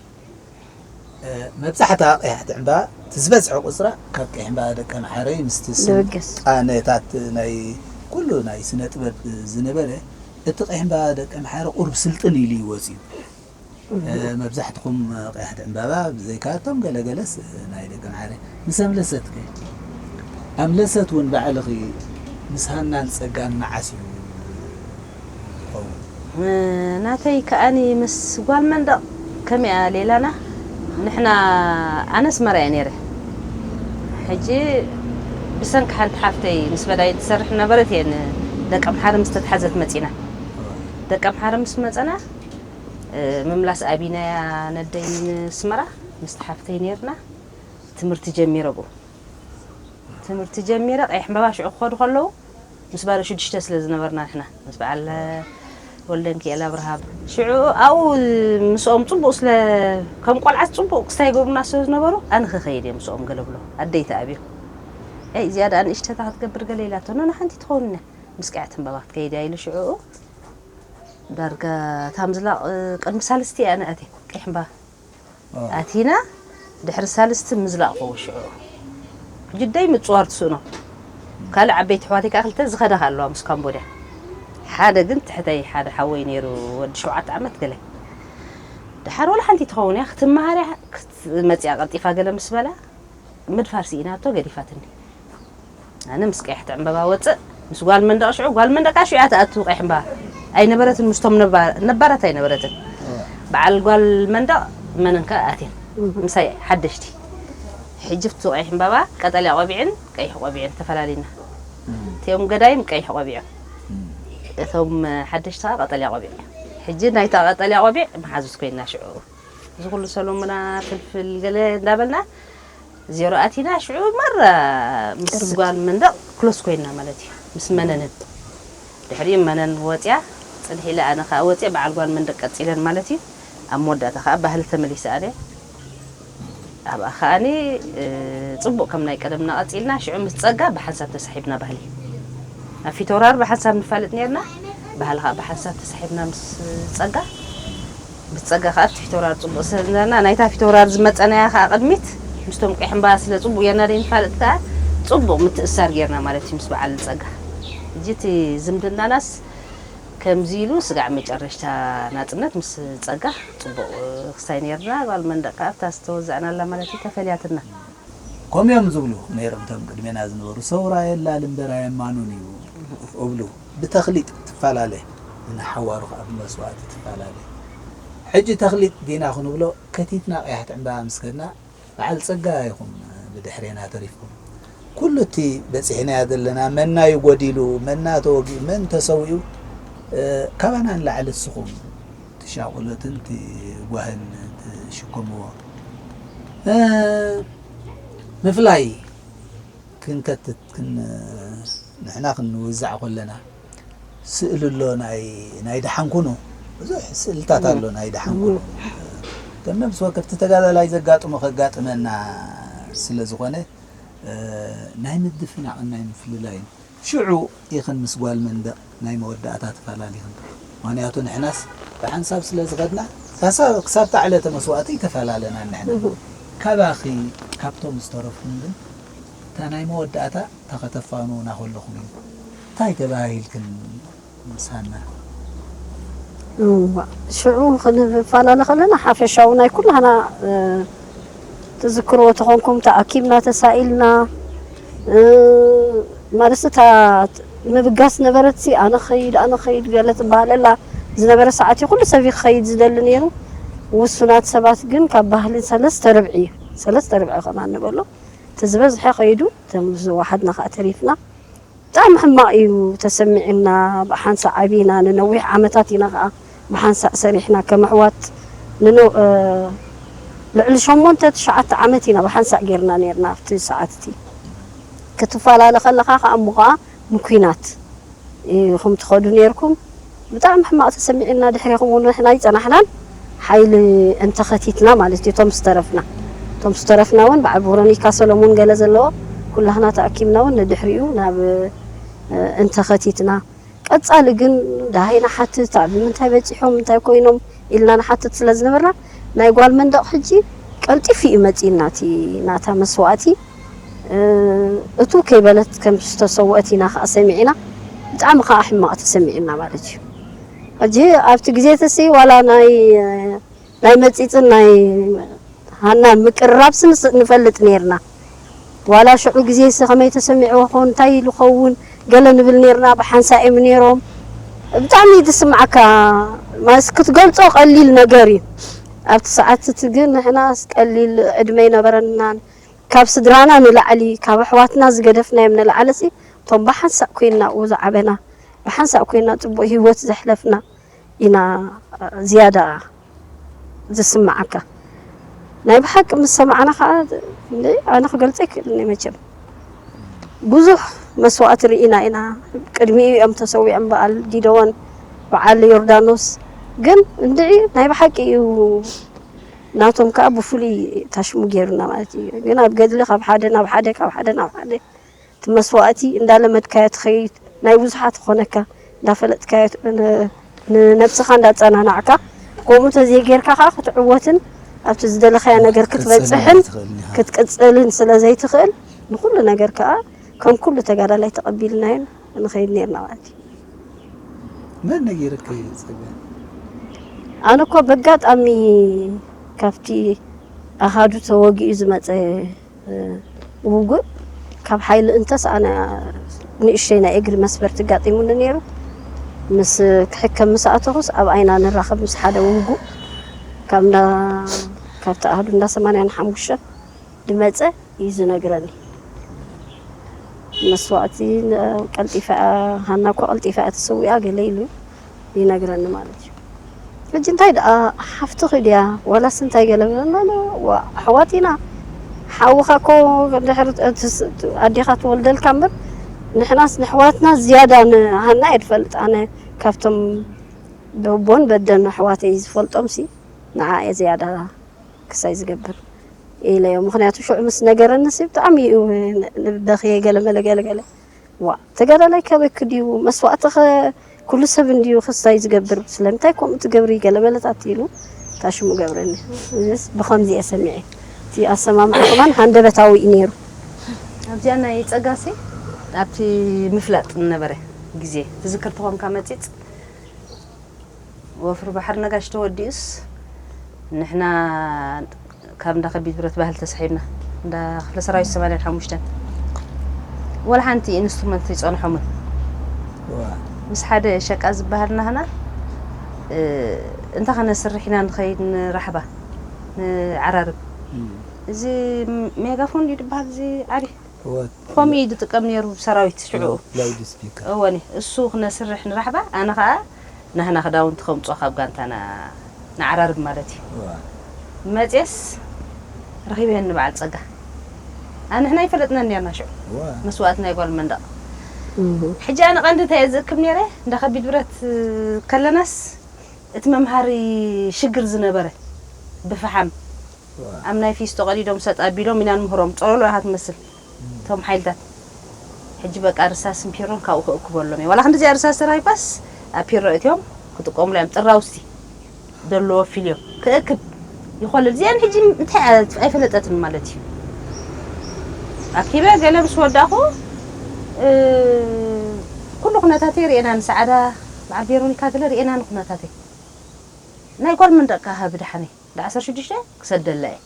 እ፣ መብዛሕታ ቀያሕቲ ዕምባባ፣ እቲ ዝበዝሐ ቁጽራ ካብ ቀይሕ ዕምባባ ደቀ ምሓረይ ምስቲ ስም ድብገስ። ጣነታት ናይ ኩሉ ናይ ስነ ጥበብ ዝነበረ፣ እቲ ቀይሕ ዕምባባ ደቀ ምሓረ ቁሩብ ስልጥን ኢሉ እዩ ወጺኡ። እ፣ መብዛሕትኹም ቀያሕቲ ዕምባባ፣ ብዘይካቶም ገለገለስ ናይ ደቀ ምሓረ። ምስ ኣምለሰት ከ? ኣምለሰት እውን ባዕልኺ ምስ ሃናን ጸጋን መዓስ እዩ ዝኸውን? ናተይ ከኣኒ ምስ ጓል መንደቕ ከመይ እያ ሌላና? ንሕና፣ ኣነ ኣስመራ እየ ነይረ። ሕጂ ብሰንኪ ሓንቲ ሓፍተይ ምስ በዳይ ትሰርሕ ነበረት እየ፣ ደቀ ምሓረ ምስ ተትሓዘት መጺና። ደቀ ምሓረ ምስ መጸና፣ እ፣ ምምላስ ኣቢናያ ነደይ ንስመራ ምስቲ ሓፍተይ ነይርና። ትምህርቲ ጀሚረ ብኡ። ትምህርቲ ጀሚረ፣ ቀይሕ ዕምባባ ሽዑ ክኸዱ ከለዉ፣ ምስ ባለ ሽዱሽተ ስለ ዝነበርና ንሕና፣ ምስ በዓል ወልደንኪኤል ኣብርሃ። ሽዑ ኣብኡ ምስኦም ጽቡቕ ስለ፣ ከም ቆልዓት ጽቡቕ ክስታይ ይገብሩና ስለ ዝነበሩ፣ ኣነ ክኸይድ እየ ምስኦም ገለ ብሎ። ኣደይ ተኣብዮ። "ኣይ፣ እዚኣ ደኣ ንእሽተታ ክትገብር ገለ" ኢላቶ፣ "ኖኖ፣ ሓንቲ ትኸውን እያ፣ ምስ ቀያሕቲ ዕምባባ ክትከይድ እያ" ኢሉ ሽዑ ዳርጋ እታ ምዝላቕ፣ እ፣ ቅድሚ ሳልስቲ እያ ኣነ ኣትየ፣ ቀይሕ ዕምባባ። ኦ። ኣቲና፣ ድሕሪ ሳልስቲ ምዝላቕ ክኸውን ሽዑ። ሕጂ ደይ ምጽዋር ትስእኖ። ካልእ ዓበይቲ ኣሕዋተይ ከኣ ክልተ ዝኸዳ ከኣ ኣለዋ ምስ ካምቦድያ። ሓደ ግን ትሕተይ ሓደ ሓወይ ነይሩ፣ ወዲ ሸውዓተ ዓመት ገለ። ደሓር ወላ ሓንቲ ትኸውን እያ፣ ክትመሃር እያ፣ ክትመጽእ እያ ቀልጢፋ ገለ ምስ በላ፣ ምድፋር ስኢናቶ ገዲፋትኒ። ኣነ ምስ ቀያሕቲ ዕምበባ ወፅእ፣ ምስ ጓል መንደቕ ሽዑ፣ ጓል መንደቕ ከዓ ሽዑ እያ ትኣቱ፣ ቀይሕ ዕምበባ ኣይነበረትን፣ ምስቶም ነባ-፣ ነባራት ኣይነበረትን። በዓል ጓል መንደቕ መነን ከኣ ኣትየን፣ ምሳይ ሓደሽቲ። ሕጂ ኣብቲ ቀይሕ ዕምበባ ቀጠልያ ቆቢዕን ቀይሕ ቆቢዕን ተፈላሊና። እቲኦም ገዳይም ቀይሕ ቆቢዖም፣ እቶም ሓደሽቲ ከኣ ቀጠልያ ቆቢዕ። ሕጂ ናይታ ቀጠልያ ቆቢዕ መሓዙት ኮይና ሽዑ። እዚ ኩሉ ሰሎሙና ፍልፍል ገለ እንዳበልና ዜሮ ኣቲና፣ ሽዑ ማራ ምስ ጓል መንደቕ ክሎስ ኮይንና ማለት እዩ፣ ምስ መነንን። ድሕሪኡ መነን ወጽያ፣ ጽንሕ ኢለ ኣነ ከኣ ወጽየ፣ በዓል ጓል መንደቕ ቀጺለን ማለት እዩ። ኣብ መወዳእታ ከኣ ባህሊ ተመሊሰ ኣነ። ኣብኣ ከኣኒ፣ እ፣ ጽቡቕ ከም ናይ ቀደምና ቀጺልና፣ ሽዑ ምስ ጸጋ ብሓንሳብ ተሳሒብና ባህሊ። ኣብ ፊተውራር ብሓንሳብ ንፋለጥ ኔርና፣ ባህሊ ከኣ ብሓንሳብ ተሳሒብና ምስ ጸጋ፣ ምስ ጸጋ ከኣ ኣብቲ ፊተውራር ጽቡቕ ስለ ዝነበርና፣ ናይታ ፊተውራር ዝመጸናያ ከኣ ቅድሚት ምስቶም ቀይሕ እምባ ስለ ጽቡቕ ጌርና ደይ ንፋለጥ ከኣ ጽቡቕ ምትእስሳር ጌርና ማለት እዩ ምስ በዓል ጸጋ። ሕጂ እቲ ዝምድናናስ ከምዚ ኢሉ ስጋዕ መጨረሽታ ናጽነት ምስ ጸጋ ጽቡቕ ክስታይ ኔርና። ጓል መንደቕ ከኣ ኣብታ ዝተወዛእናላ ማለት እዩ ተፈልያትና። ከምኡ እዮም ዝብሉ ነይሮም እቶም ቅድሜና ዝነበሩ፣ "ሰውራ የላል እምበር ኣየማኑን እዩ" እብሉ። ብተኽሊጥ ትፈላለ፣ ንሓዋሩ ከኣ ብመስዋእቲ ትፈላለ። ሕጂ ተኽሊጥ ዲና ክንብሎ፣ ከቲትና ቀያሕቲ ዕምባባ ምስ ከድና፣ በዓል ጸጋ ኢኹም ብድሕሬና ተሪፍኩም። ኩሉ እቲ በጺሕናዮ ዘለና፣ መና እዩ ጎዲሉ፣ መና ተወጊኡ፣ መን ተሰዊኡ፣ እ፣ ካባና ንላዕሊ እስኹም ትሻቑለትን ትጓህን ትሽከምዎ። እ፣ ምፍላይ ክንከትት ክን-፣ ንሕና ክንውዛዕ ከለና ስእሊ ኣሎ ናይ፣ ናይ ደሓን ኩኑ። ብዙሕ ስእልታት ኣሎ ናይ ደሓን ኩኑ። ከም ነብሲ ወከፍቲ ተጋዳላይ ዘጋጥሞ ከጋጥመና ስለ ዝኾነ፣ እ፣ ናይ ምድፍናቕን ናይ ምፍልላይን። ሽዑ ኢኽን ምስ ጓል መንደቕ ናይ መወዳእታ ተፈላሊኽን። ምኽንያቱ ንሕናስ ብሓንሳብ ስለ ዝኸድና፣ ሳሳ-፣ ክሳብ እታ ዕለተ መስዋእቲ ኣይተፈላለናን ንሕና። ካባኺ፣ ካብቶም ዝተረፉን ግን፣ እታ ናይ መወዳእታ እታ ከተፋንዉና ከለኹም እዩ። እንታይ ተባሂልክን ምሳና? እዋ፣ ሽዑ ክንፈላለ ከለና ሓፈሻዊ ናይ ኩላህና፣ እ፣ ትዝክርዎ ተኾንኩም ተኣኪብና ተሳኢልና፣ እ፣ ማለት እታ ምብጋስ ነበረትሲ ኣነ ኸይድ፣ ኣነ ኸይድ ገለ ትበሃለላ ዝነበረ ሰዓት እዩ። ኩሉ ሰብ እዩ ክኸይድ ዝደሊ ነይሩ። ውሱናት ሰባት ግን ካብ ባህሊ ሰለስተ ርብዒ እዩ። ሰለስተ ርብዒ ከማን ንበሎ። እቲ ዝበዝሐ ኸይዱ፣ እቶም ዝወሓድና ኸኣ ተሪፍና። ብጣዕሚ ሕማቕ እዩ ተሰሚዑና። ብሓንሳእ ዓቢና፣ ንነዊሕ ዓመታት ኢና ኸኣ ብሓንሳእ ሰሪሕና ከም ኣሕዋት። ንነ-፣ እ፣ ልዕሊ ሸሞንተ ትሽዓተ ዓመት ኢና ብሓንሳእ ጌርና ኔርና ኣብቲ ሰዓት እቲ። ክትፈላለ ከለኻ ኸኣ እሞ ኸኣ ንኲናት ኢኹም ትኸዱ ኔርኩም። ብጣዕሚ ሕማቕ ተሰሚዑና፣ ድሕሬኹም እውን ንሕና ኣይጸናሕናን፣ ሓይሊ እንተኸቲትና ማለት እዩ። እቶም ዝተረፍና፣ እቶም ዝተረፍና እውን በዓል ቬሮኒካ ሰሎሙን ገለ ዘለዎ፣ ኩላህና ተኣኪብና እውን ንድሕሪኡ ናብ፣ እ፣ እንተኸቲትና፣ ቀጻሊ ግን ደሃይ ንሓትት፣ ኣብ ምንታይ በጺሖም፣ እንታይ ኮይኖም ኢልና ንሓትት ስለ ዝነበርና፣ ናይ ጓል መንደቕ ሕጂ ቀልጢፉ እዩ መጺእና እቲ ናታ መስዋእቲ። እ፣ እቱ ከይበለት ከም ዝተሰወአት ኢና ከኣ ሰሚዕና። ብጣዕሚ ከኣ ሕማቕ ተሰሚዕና ማለት እዩ። ሕጂ ኣብቲ ግዜ ተሲ ዋላ ናይ፣ ናይ መጺጽን ናይ ሃናን ምቅርራብ ስንስ-፣ ንፈልጥ ነርና። ዋላ ሽዑ ግዜ ሲ ከመይ ተሰሚዕዎ ኾን፣ እንታይ ኢሉ ኸውን፣ ገለ ንብል ነርና፣ ብሓንሳእ እዮም ነይሮም። ብጣዕሚ እዩ ዝስምዓካ፣ ማስ ክትገልጾ ቀሊል ነገር እዩ። ኣብቲ ሰዓት እቲ ግን ንሕናስ ቀሊል ዕድመ ኣይነበረናን። ካብ ስድራና ንላዕሊ፣ ካብ ኣሕዋትና ዝገደፍናዮም ንላዕሊ ሲ፣ እቶም ብሓንሳእ ኮይንና ኣብኡ ዝዓበና፣ ብሓንሳእ ኮይንና ጽቡቕ ህይወት ዘሕለፍና ኢና ዝያዳ ዝስምዓካ። ናይ ብሓቂ ምስ ሰማዕና ኸዓ፣ እንደ ኣነ ክገልጾ ኣይክእልን እየ መቸም። ብዙሕ መስዋእቲ ርኢና ኢና። ቅድሚኡ እዮም ተሰዊዖም በዓል ዲደወን በዓል ዮርዳኖስ። ግን እንድዒ ናይ ብሓቂ እዩ፣ ናቶም ከኣ ብፍሉይ ታሽሙ ገይሩና ማለት እዩ። ግን ኣብ ገድሊ ካብ ሓደ ናብ ሓደ፣ ካብ ሓደ ናብ ሓደ እቲ መስዋእቲ እንዳለመድካዮ ትኸይድ፣ ናይ ብዙሓት ክኾነካ፣ እንዳፈለጥካዮ ት-፣ ን-፣ ንነብስኻ እንዳጸናናዕካ፣ ከምኡ ተዘይጌርካ ከኣ ክትዕወትን ኣብቲ ዝደለኻዮ ነገር ክትበጽሕን ክትቅጽልን ስለ ዘይትኽእል፣ ንኹሉ ነገር ከኣ ከም ኩሉ ተጋዳላይ ተቐቢልናዮን ንኸይድ ኔርና ማለት እዩ። መን ነጊርኪ ጸጋ? ኣነ እኮ በጋጣሚ ካብቲ ኣሃዱ ተወጊኡ ዝመጸ፣ እ፣ ውጉእ ካብ ሓይሊ እንተስ ኣነ ንእሽተይ ናይ እግሪ መስበርቲ ጋጢሙኒ ነይሩ። ምስ ክሕከም ምስ ኣተኹስ ኣብ ኣይና ንራኸብ ምስ ሓደ ውጉእ ካብ እንዳ፣ ካብቲ ኣሃዱ እንዳ ሰማንያን ሓሙሽተን ዝመጸ እዩ ዝነግረኒ። መስዋእቲ ን-፣ ቀልጢፋ እያ፣ ሃና እኮ ቀልጢፋ እያ ተሰዊኣ ገለ ኢሉ ይነግረኒ ማለት እዩ። ሕጂ እንታይ ደኣ ሓፍትኺ ድያ ዋላስ እንታይ ገለ ብለና፣ ዋ፣ ኣሕዋት ኢና። ሓውኻ እኮ ድሕሪ እቲ ስ-፣ ኣዴኻ ትወልደልካ እምበር ንሕናስ ንኣሕዋትና ዝያዳ ንሃና እየ ዝፈልጥ። ኣነ ካብቶም በቦን በደን ኣሕዋተይ ዝፈልጦም ሲ ንዓ እየ ዝያዳ ክሳይ ዝገብር ኢለዮ። ምኽንያቱ ሽዑ ምስ ነገረኒ ሲ ብጣዕሚ እዩ ን-፣ ንበኽየ ገለ መለ ገለ ገለ። ዋ፣ ተጋዳላይ ከበኪ ድዩ? መስዋእቲ ኸ ኩሉ ሰብ እንድዩ ክስታይ ዝገብር፣ ስለምንታይ ከምኡ ትገብሪ? ገለ መለታት ኢሉ ታሽሙ ገብረኒ። እዚስ ብኸምዚ እየ ሰሚዐ። እቲ ኣሰማምዓ ከማን ሃንደበታዊ እዩ ነይሩ። ኣብዚኣ ናይ ጸጋሲ ኣብቲ ምፍላጥ ዝነበረ ግዜ ትዝክር ተኾንካ መጺጽ ወፍሪ ባሕሪ ነጋሽ ተወዲኡስ ንሕና ካብ እንዳ ከቢድ ብረት ባህል ተሳሒብና እንዳ ክፍለ ሰራዊት ሰማንያን ሓሙሽተን ወላ ሓንቲ ኢንስትሩመንት ይጸንሖምን። ዋ። ምስ ሓደ ሸቃ ዝበሃል ናህና፣ እ፣ እንታይ ከነስርሕ ኢና ንኸይድ ንራሕባ፣ ንዓራርብ። እም። እዚ ሜጋፎን ድዩ ዝበሃል እዚ ዓቢ? እወ። ከምኡ እዩ ዝጥቀም ነይሩ ሰራዊት ሽዑ። ላውድ ስፒከር። እወኒ፣ እሱ ክነስርሕ ንራሕባ፣ ኣነ ኸኣ ናህና ክዳውንቲ ከምጾ ካብ ጋንታና ንዓራርብ ማለት እዩ። እወ። መጽየስ ረኺበ ንበዓል ጸጋ። ኣንሕና ኣይፈለጥናን ነርና ሽዑ። እወ። መስዋእቲ ናይ ጓል መንደቕ። እህ። ሕጂ ኣነ ቀንዲ እንታይ እየ ዝእክብ ነይረ፣ እንዳ ከቢድ ብረት ከለናስ እቲ መምሃሪ ሽግር ዝነበረ ብፍሓም እወ። ኣብ ናይ ፊስቶ ቀዲዶም ሰጥ ኣቢሎም ኢና ንምህሮም። ጸሎሎ ኢኻ ትመስል። እቶም ሓይልታት። ሕጂ በቃ ርሳስን ፒሮን ካብኡ ክእክበሎም እየ። ዋላ ክንዲዚኣ ርሳስ ተራኺባስ ኣብ ፒሮ እትዮም ክጥቀሙላ እዮም። ጥራውስቲ ዘለዎ ፊልዮም ክእክብ ይኾልል። እዚኣን ሕጂ እንታይ እያ ኣይፈለጠትን ማለት እዩ። ኣኪበ ገለ ምስ ወዳእኹ፣ እ፣ ኩሉ ኩነታተይ ርኤና ንሰዓዳ በዓል ቬሮኒካ ገለ ርኤና ንኩነታተይ። ናይ ጓል መንደቕ ከኣ ሃቢ ደሓነይ። እንዳ ዓሰርተ ሽዱሽተ ክሰደላ እየ።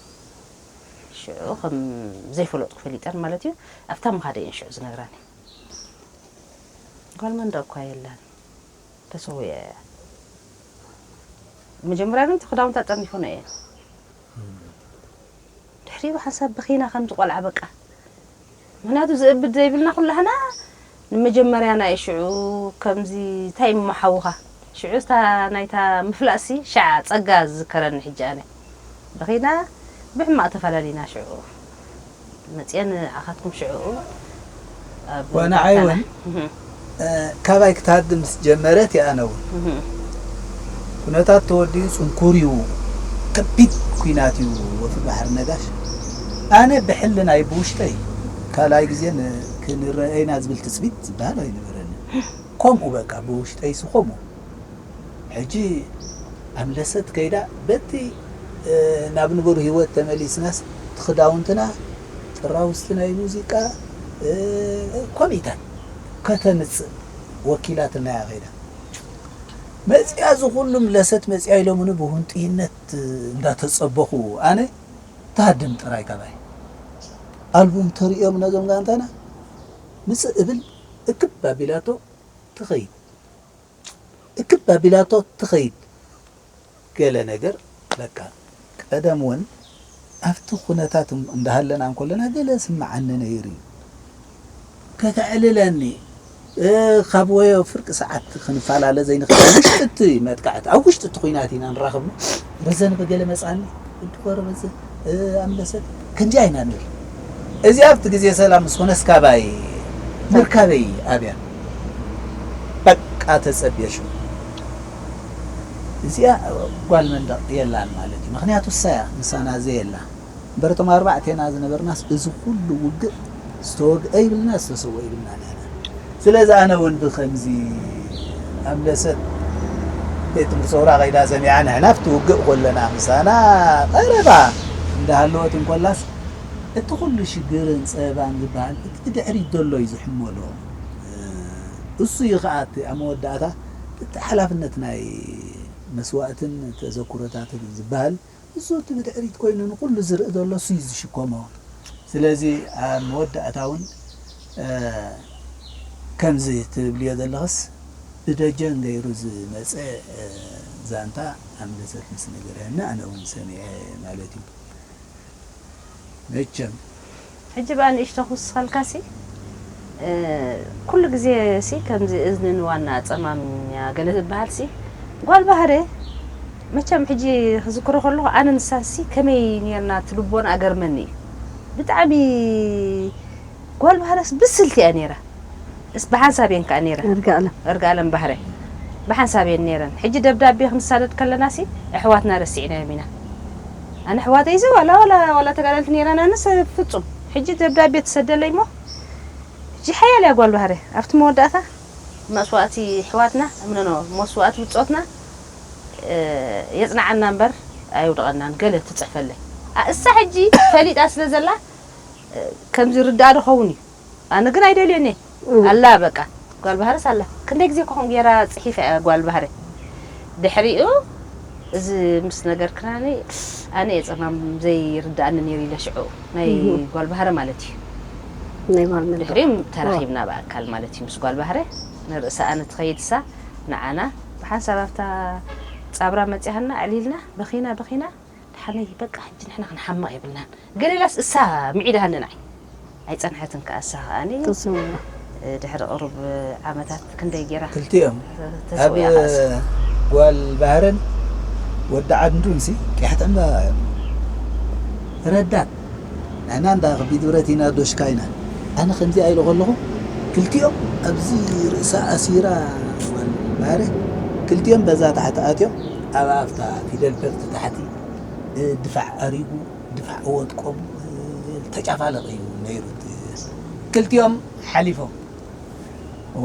ሽዑ ከም ዘይፈለጥኩ ፈሊጠን ማለት እዩ። ኣብታ ምኻደ እየን ሽዑ ዝነግራኒ። ጓል መንደቕ እኳ የላን። ተሰዊኣ እያ። መጀመርያ ግን እቲ ክዳውንታ ጠርኒፈንኦ እየ። ድሕሪኡ ሓንሳብ በኺና ከምዚ ቆልዓ በቃ። ምኽንያቱ ዝእብድ ዘይብልና ኩላህና ንመጀመርያ ናይ ሽዑ ከምዚ እንታይ እሞ ሓውኻ። ሽዑ እታ ናይታ ምፍላጥሲ ሻዕ ጸጋ ዝዝከረኒ ሕጂ ኣነ። በኺና ብሕማቕ ተፈላለዩና ሽዑ። መጽየ ንዓኻትኩም ሽዑ ኣብ ዋ፣ ንዓይ እውን፣ እህ። እ፣ ካባይ ክትሃድም ምስ ጀመረት እየ ኣነ እውን። እህ። ኩነታት ተወዲኡ ጽንኩር እዩ። ከቢድ ኲናት እዩ ወፍሪ ባሕሪ ነጋሽ። ኣነ ብሕልናይ ብውሽጠይ ካልኣይ ግዜ ን-፣ ክንረኣየና ዝብል ትጽቢት ዝበሃል ኣይነበረንን። ከምኡ በቃ ብውሽጠይሲ ከምኡ። ሕጂ ኣምለሰት ከይዳ በቲ ናብ ንቡር ህይወት ተመሊስናስ፣ እቲ ክዳውንትና ጥራውስቲ ናይ ሙዚቃ ከምኢታት ከተምፅእ ወኪላትና እያ ከይዳ መፅያ። እዚ ኩሉ ምለሰት መፅያ ኢሎምኒ ብሁንጥይነት እንዳተፀበኹ፣ ኣነ ትሃድም ጥራይ ካባይ። ኣልቡም ተርእዮም ነዞም ጋንታና ምፅእ እብል፣ እክብ ኣቢላቶ ትኸይድ፣ እክብ ኣቢላቶ ትኸይድ። ገለ ነገር በቃ፣ ቀደም እውን ኣብቲ ኩነታት እንዳሃለና እንኮለና ገለ ስምዓኒ ነይሩ እዩ። ከተዕልለኒ፣ እ፣ ካብ ወዮ ፍርቂ ሰዓት ክንፈላለ ዘይንኽእል ኣብ ውሽጢ እቲ መጥቃዕቲ፣ ኣብ ውሽጢ እቲ ኲናት ኢና ንራኸብ። ረዘነ በገለ መጻኒ፣ ወዲ ኮረ በዘ፣ እ፣ ኣምለሰት፣ ከምዚኣ ኢና ንብል። እዚ ኣብቲ ግዜ ሰላም ምስ ኮነስ ካባይ ምርካበይ ኣብያ። በቃ ተጸብየ ሽዑ። እዚኣ ጓል መንደቕ የላን ማለት እዩ። ምኽንያቱ እሳ እያ ምሳና ዘየላ። እምበር እቶም ኣርባዕቴና ዝነበርናስ እዚ ኩሉ ውግእ ዝተወግአ ይብልና፣ ዝተሰወ ይብልና ንሕና። ስለዚ ኣነ እውን ብኸምዚ ኣብ ለሰት ቤት ትምህርቲ ሰውራ ከይዳ ሰሚዓ፣ ንሕና ኣብቲ ውግእ ኮለና ምሳና ቀረባ እንዳሃለወት እንኮላስ፣ እቲ ኩሉ ሽግርን ጸበባን ዝበሃል እቲ ብድሕሪት ዘሎ እዩ ዝሕመሎ። እሱ እዩ ኸኣ እቲ ኣብ መወዳእታ እቲ ሓላፍነት ናይ መስዋእትን ተዘክሮታትን ዝበሃል፣ እሱ እቲ ብድሕሪት ኮይኑ ንኹሉ ዝርኢ ዘሎ እሱ እዩ ዝሽከሞ። ስለዚ ኣብ መወዳእታ እውን፣ እ፣ ከምዚ ትብልዮ ዘለኽስ ብደጀን ገይሩ ዝመጸ፣ እ፣ ዛንታ ኣምለሰት ምስ ነገረኒ ኣነ እውን ሰሚዐ ማለት እዩ። መቸም። ሕጂ ብኣ ንእሽቶ ክውስኸልካሲ፣ እ፣ ኩሉ ግዜ ሲ ከምዚ እዝኒ ንዋና ጸማም እያ ገለ ዝበሃል ሲ፣ ጓል ባህረ፣ መቸም ሕጂ ክዝክሮ ከለኹ ኣነ ንሳ ሲ ከመይ ኔርና እቲ ልቦና ኣገርመኒ እዩ። ብጣዕሚ ጓል ባህረስ ብስልቲ እያ ኔራ። እስ ብሓንሳብ እየን ከኣ ኔረን። እርጋለም። እርጋለም ባህረ። ብሓንሳብ እየን ኔረን። ሕጂ ደብዳቤ ክንሳደድ ከለና ሲ ኣሕዋትና ረሲዕናዮም ኢና። ኣነ ኣሕዋተይ እዚ ዋላ፣ ዋላ፣ ዋላ ተጋደልቲ ኔረን ኣነስ ፍጹም። ሕጂ ደብዳቤ ትሰደለይ እሞ፣ ሕጂ ሓያል እያ ጓል ባህረ። ኣብቲ መወዳእታ መስዋእቲ ኣሕዋትና፣ እምነኖ፣ መስዋእቲ ብጾትና፣ እ፣ የጽንዓና እምበር ኣየውድቐናን። ገለ ትጽሕፈለይ። ኣ፣ እሳ ሕጂ ፈሊጣ ስለ ዘላ፣ እ፣ ከምዚ ርዳእ ዶ ኸውን እዩ? ኣነ ግን ኣይደልዮን እየ። እም። ኣላ በቃ። ጓል ባህርስ ኣላ። ክንደይ ግዜ ኮኹም ጌራ ጽሒፈ እያ ጓል ባህረ። ድሕሪኡ እዚ ምስ ነገርክናኒ፣ ኣነ እየ ጸማም ዘይርድኣኒ ነይሩ ኢለ ሽዑ። ናይ እም። ጓል ባህረ ማለት እዩ። ናይ ጓል መድረኽ። ድሕሪኡ ተራኺብና ብኣካል ማለት እዩ ምስ ጓል ባህረ። ንርእሳ ኣነ ትኸይድሳ ንዓና ብሓንሳብ ኣብታ ጻብራ መጺኣና ኣዕሊልና በኺና በኺና። ደሓነይ በቃ ሕጂ ንሕና ክንሓምቕ የብልናን። ገሌላስ እሳ ምዒዳኒ ንዓይ። ኣይጸንሐትን ከኣ እሳ ከኣኒ፣ ተስምዑ። እ፣ ድሕሪ ቅሩብ ዓመታት ክንደይ ጌራ ክልቲኦም ተስውያ ኣብ ከኣ እሳ። ጓል ባህርን ወዲ ዓንዱንሲ ቅያሕቲ ዕምባ እዮም። ረዳት ንሕና እንዳ ከቢድ ብረት ኢና፣ ዶሽካ ኢና። ኣነ ከምዚኣ ኢለ ከለኹ ክልቲኦም ኣብዚ ርእሳ ኣሲራ ጓል ባህሪ ክልቲኦም በዛ ታሕቲ ኣትዮም ኣብ ኣፍታ ፊደል ፐርቲ ታሕቲ እ፣ ድፋዕ ኣሪጉ፣ ድፋዕ ወጥቀሙ፣ እ፣ ተጫፋለቂ እዩ ነይሩ። ክልቲኦም ሓሊፎም፣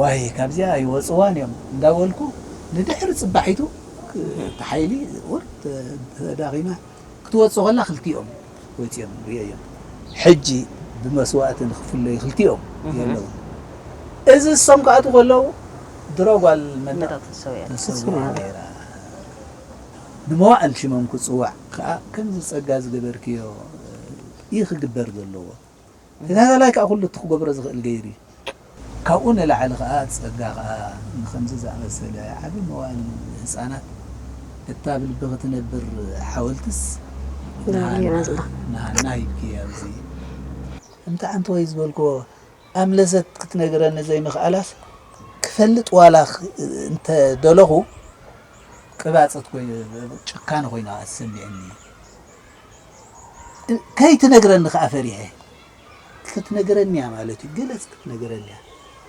ዋይ ካብዚኣ ይወፅዋን እዮም እንዳበልኩ ንድሕሪ ፅባሒቱ ክ-፣ እቲ ሓይሊ ወር ተ-፣ ተዳኺማ ክትወፅእ ከላ ክልቲኦም ወፂኦም ርእየዮም። ሕጂ ብመስዋእቲ ንክፍለዩ ክልቲኦም እህ። የለዉ። እዚ እሶም ክኣትዉ ከለዉ ድሮ ጓል መንደቕ መንደቕ ተሰውያ። ተሰውያ ተሰውያ። ነይራ። ንመዋእል ሽሞም ክጽዋዕ ከኣ ከምዚ ጸጋ ዝገበርክዮ እዩ ክግበር ዘለዎ። ተጋዳላይ ከኣ ኩሉ እቲ ክገብሮ ዝኽእል ገይሩ እዩ። ካብኡ ንላዕሊ ከኣ ጸጋ ከኣ ንኸምዚ ዝኣመሰለ ዓቢ መዋእል ህጻናት እታ ብልቢ ክትነብር ሓወልትስ ንሃና፣ ንሃና ሂብክያ ኣብዚ። ከምቲ ዓንተወይ ዝበልክዎ ኣምለሰት ክትነግረኒ ዘይምኽኣላስ ክፈልጥ ዋላ ኽ-፣ እንተ ደለኹ ቅባጸት ኮይ-፣ ጭካነ ኮይና እያ ትሰምዐኒ። ከይትነግረኒ ከኣ ፈሪሐ። ክትነግረኒ እያ ማለት እዩ። ገለጽ ክትነግረኒ እያ።